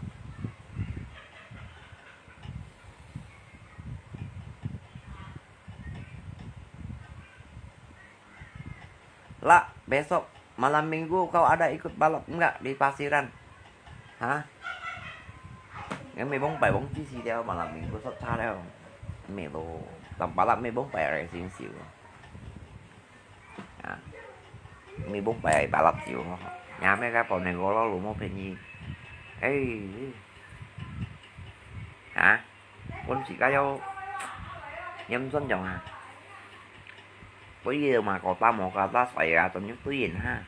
Lah, besok malam minggu kau ada ikut balap enggak di Pasiran? Hah? Ngai mi bông pai bông chi si đeo malam minggu sot cha đeo. Mi lu, tam balap mi bông pai racing siu. Ah, mi bông pai balap siu. Nhà mấy cái bọn này gõ lắm luôn, một phen gì. Ê. Hả? Ôn chỉ cái dấu. Nhắm xuân dòng hả? Bây giờ mà có ta một cái ta xoay à, tao nhúc túi yên ha.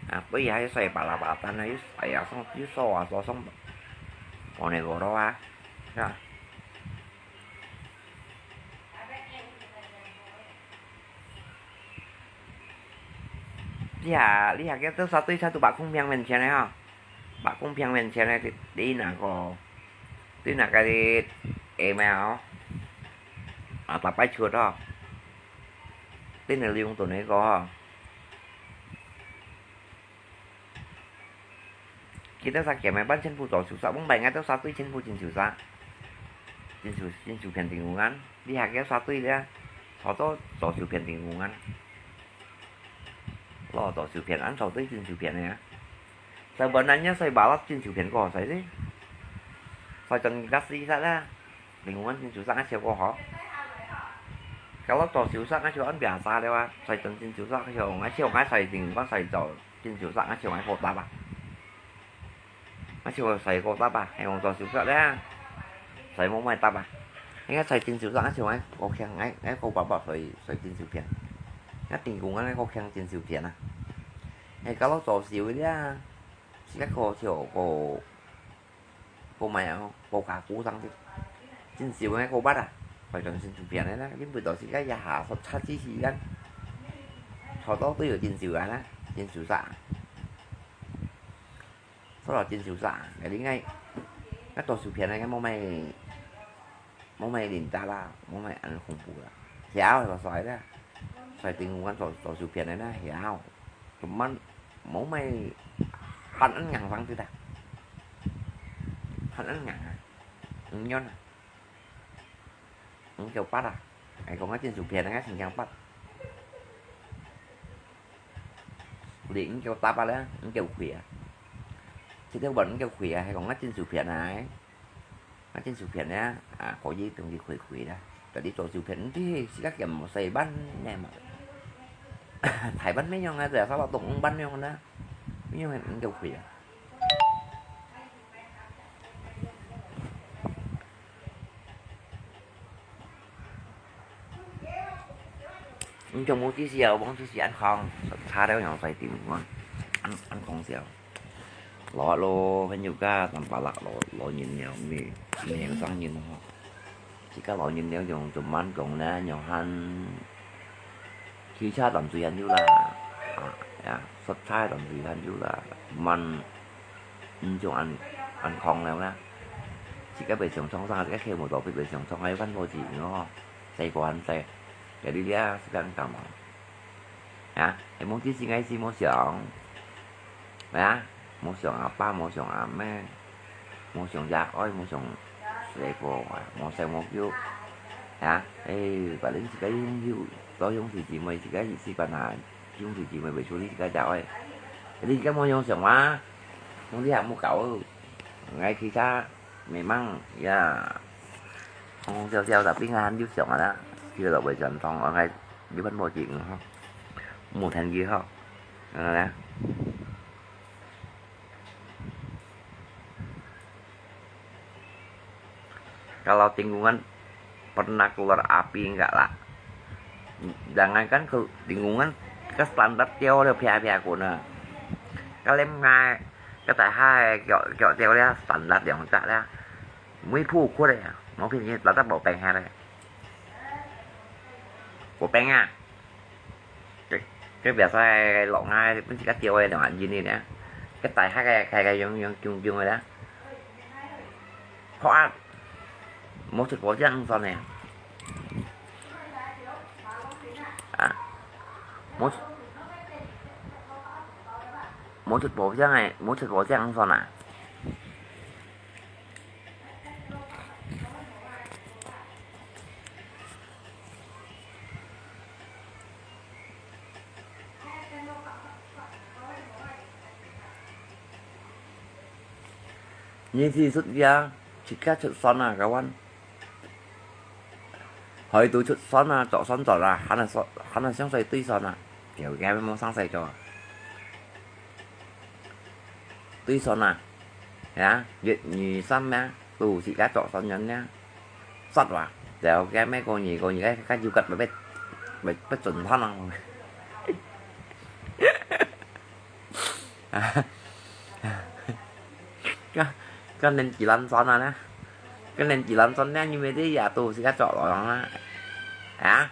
À, bây giờ hãy xoay bà là bà ta nói xoay à, xong, chứ so à, so xong. Bọn này gõ đó à. Hả? 你下，你下个多少對差都把公平面前的哈，把公平面前的，你那个，對那个的，哎，没有，啊，打败球的哈，对你利用到那个哈。 佢兜儕兼个半千步做手術，往擺𠊎兜儕對千步真手術，真手，真手片定有眼，你下个儕對咧，坐到做手片定有眼，咯，做手片，恁坐對真手片个啊。在本來人家在馬拉真手片過，在這，在真个死煞啦。 Lingkungan真susah ngasuh ko ho. Kalau to susah ngasuh an biasa le wa, sai tun cin susah ngasuh, ngasuh ngai sai lingkungan sai to cin susah ngasuh ngai ko tapa. Ngasuh sai ko tapa, hai wong to susah le. Sai mo mai tapa. Ngai sai cin susah ngasuh ngai ko khiang ngai, ngai ko papa sai, sai cin supian. Ngai lingkungan ngai ko khiang cin supian a. Hai kalau to siu le. Sila ko siu ko 過買啊，過加固上去。真少个過捌啊，反正真出片个啦，因為到時間一下坐車之時間，坐到都有真少个啦，真少煞。坐到真少煞，該應該，該到出片个，該無咩，無咩靈達啦，無咩恁恐怖啦，曉就衰啦，衰定有做，做出片个啦，曉。 Cuman，無咩，還恁硬上去啦，還恁硬啊，毋軟啊，毋夠捌啊，係講啊，真出片啊，真強捌。你毋夠搭啊咧，毋夠氣啊，這條運毋夠氣啊，係講啊，真出片啊。 啊，真薯片呢，啊，可以同佢開開啦。Jadi做薯片，毋知係自家兼無洗板呢嘛。大板咩樣啊，就係沙拉凍板樣啦，咩樣毋夠開啊。你做無知時啊，往時時恁講，差了樣衰點，我恁恁講笑。老啊咯，朋友家，三百六老老人了，毋係毋係後生人吼。自家老人了，用做慢講呢，用還騎車當水還有啦，啊呀，塞車當水還有啦，慢，毋像恁恁講了啦。自家袂上床上，自家騎摩托車袂上床，還有番婆子哦，細個還細，jadi dia sedang kamu。 啊，係無知時𠊎係無想，啊，無想阿爸，無想阿姆，無想爺哀，無想細個啊，無想無救，啊，誒，反正自家兄弟，做兄弟姊妹，自家一時間啊，兄弟姊妹袂處理自家爺哀，你自家無樣想嘛，兄弟也無搞，𠊎其他 Memang，ya，講講笑笑，tapi𠊎還有想啊啦，佢落會轉通，𠊎有份無錢吼，無聽佢吼，啊啦。Kalau lingkungan pernah keluar api enggak lah? Jangankan ke lingkungan, ke standar tiau dia pia-pia guna. Ka lem ngai, ka tai hai kiok kiok tiau dia standar yang tak dia. Mui phu khu dia, mau pin ni lada bau peng hai dia. Bau peng ah. Cái, cái việc sai lộn ngay thì mình chỉ cắt chiều đây là gì nè. Cái tai hai cái cái cái yung yung chung chung rồi đó. Khó ăn. Một thịt bò rang sao nè. À. Một một thịt bò rang này, một thịt bò rang sao nè. 你係出家，自家出山啊，kawan。海島出山啊，著山著啊，還係想，還係想在對山啊，條件無生勢做啊。對山啊，呀，月二三咩，都自家著山人呢。 Sat wa, deu ke me ko nyi ko nyi ke ka ju kat bebet, bebet bebet chun than ang. Ka, ka nen jilan son a na. Ka nen jilan son na, nyi me de ya tu si ka chok lo na. Ha?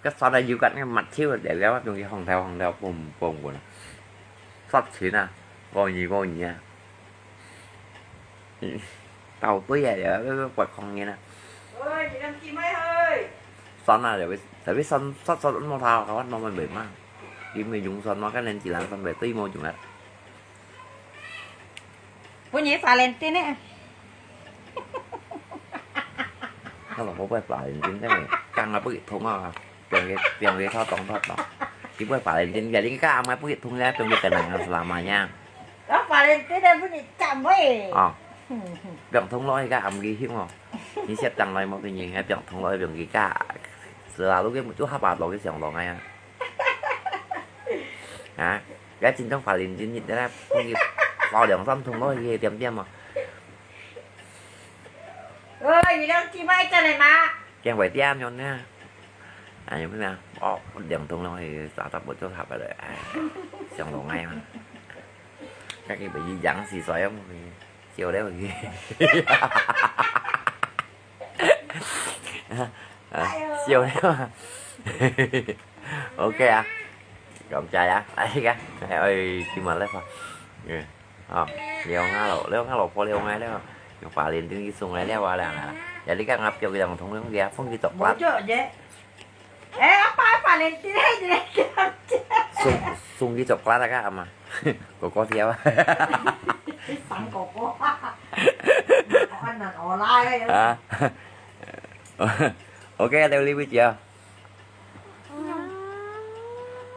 Ka son a yu kat nge mat chiu deu ke wa, piong ki hong thau hong thau pum pum ko na. Sat chin a, ko nyi ko nyi a. Tàu tui à, giờ quạt không nghe nè. Ơi, chị Năm Kim ơi ơi. Son à, giờ biết, giờ biết son, sót son ăn mò thao, có ăn mò mình bể mà. Kim người dùng son mà cái nên chỉ làm son bể tui mò dùng lắm. Bữa nhảy Valentine nè. Nó là không phải Valentine thế này, căng là bự thông à. Piang ke, piang ke thao tong thao tong. Chỉ bơi Valentine, giờ đến cái ăn mai bự thông ra, piang ke cái năng selama-nya. Đó, Valentine đây bữa nhảy chậm vậy. Ờ. Piang thông lôi cái ăn cái hiu à. Ni siap tăng lôi một cái nhìn, piang thông lôi piang cái cả. Selalu cái một chút hấp bát lôi cái sòng lôi ngay à. Hả? Cái chính trong Valentine nhịn ra, không kịp. Vào đường xăm thông lôi cái tiệm tiệm mà. Ơi, gì đâu, chị mai cho này mà. Kiang wei tiam yon na. À, yon na. Ơ, điện thoại nó thì sao ta bớt cho thập rồi. À, xong rồi ngay mà. Các cái bị gì dặn xì xoay không? Chiều đấy mà gì. À, chiều đấy mà. Ok à. Cảm trai à. Ai kìa. Ơi, khi mà lép à. Ờ, liu ngã lẩu, liu ngã lẩu, phô liu ngã liu. Yung Valentine cái sung này liu à là là. Jadi kan ngap kiau cái dòng thông liu kia, phong cái chọc lát. Ê, apa Valentine hay gì đấy? Sung, sung cái chọc lát à, ama. Có có theo. Sắm có có. Có ăn năn ở lai đấy. À. Ok, theo lý bây giờ.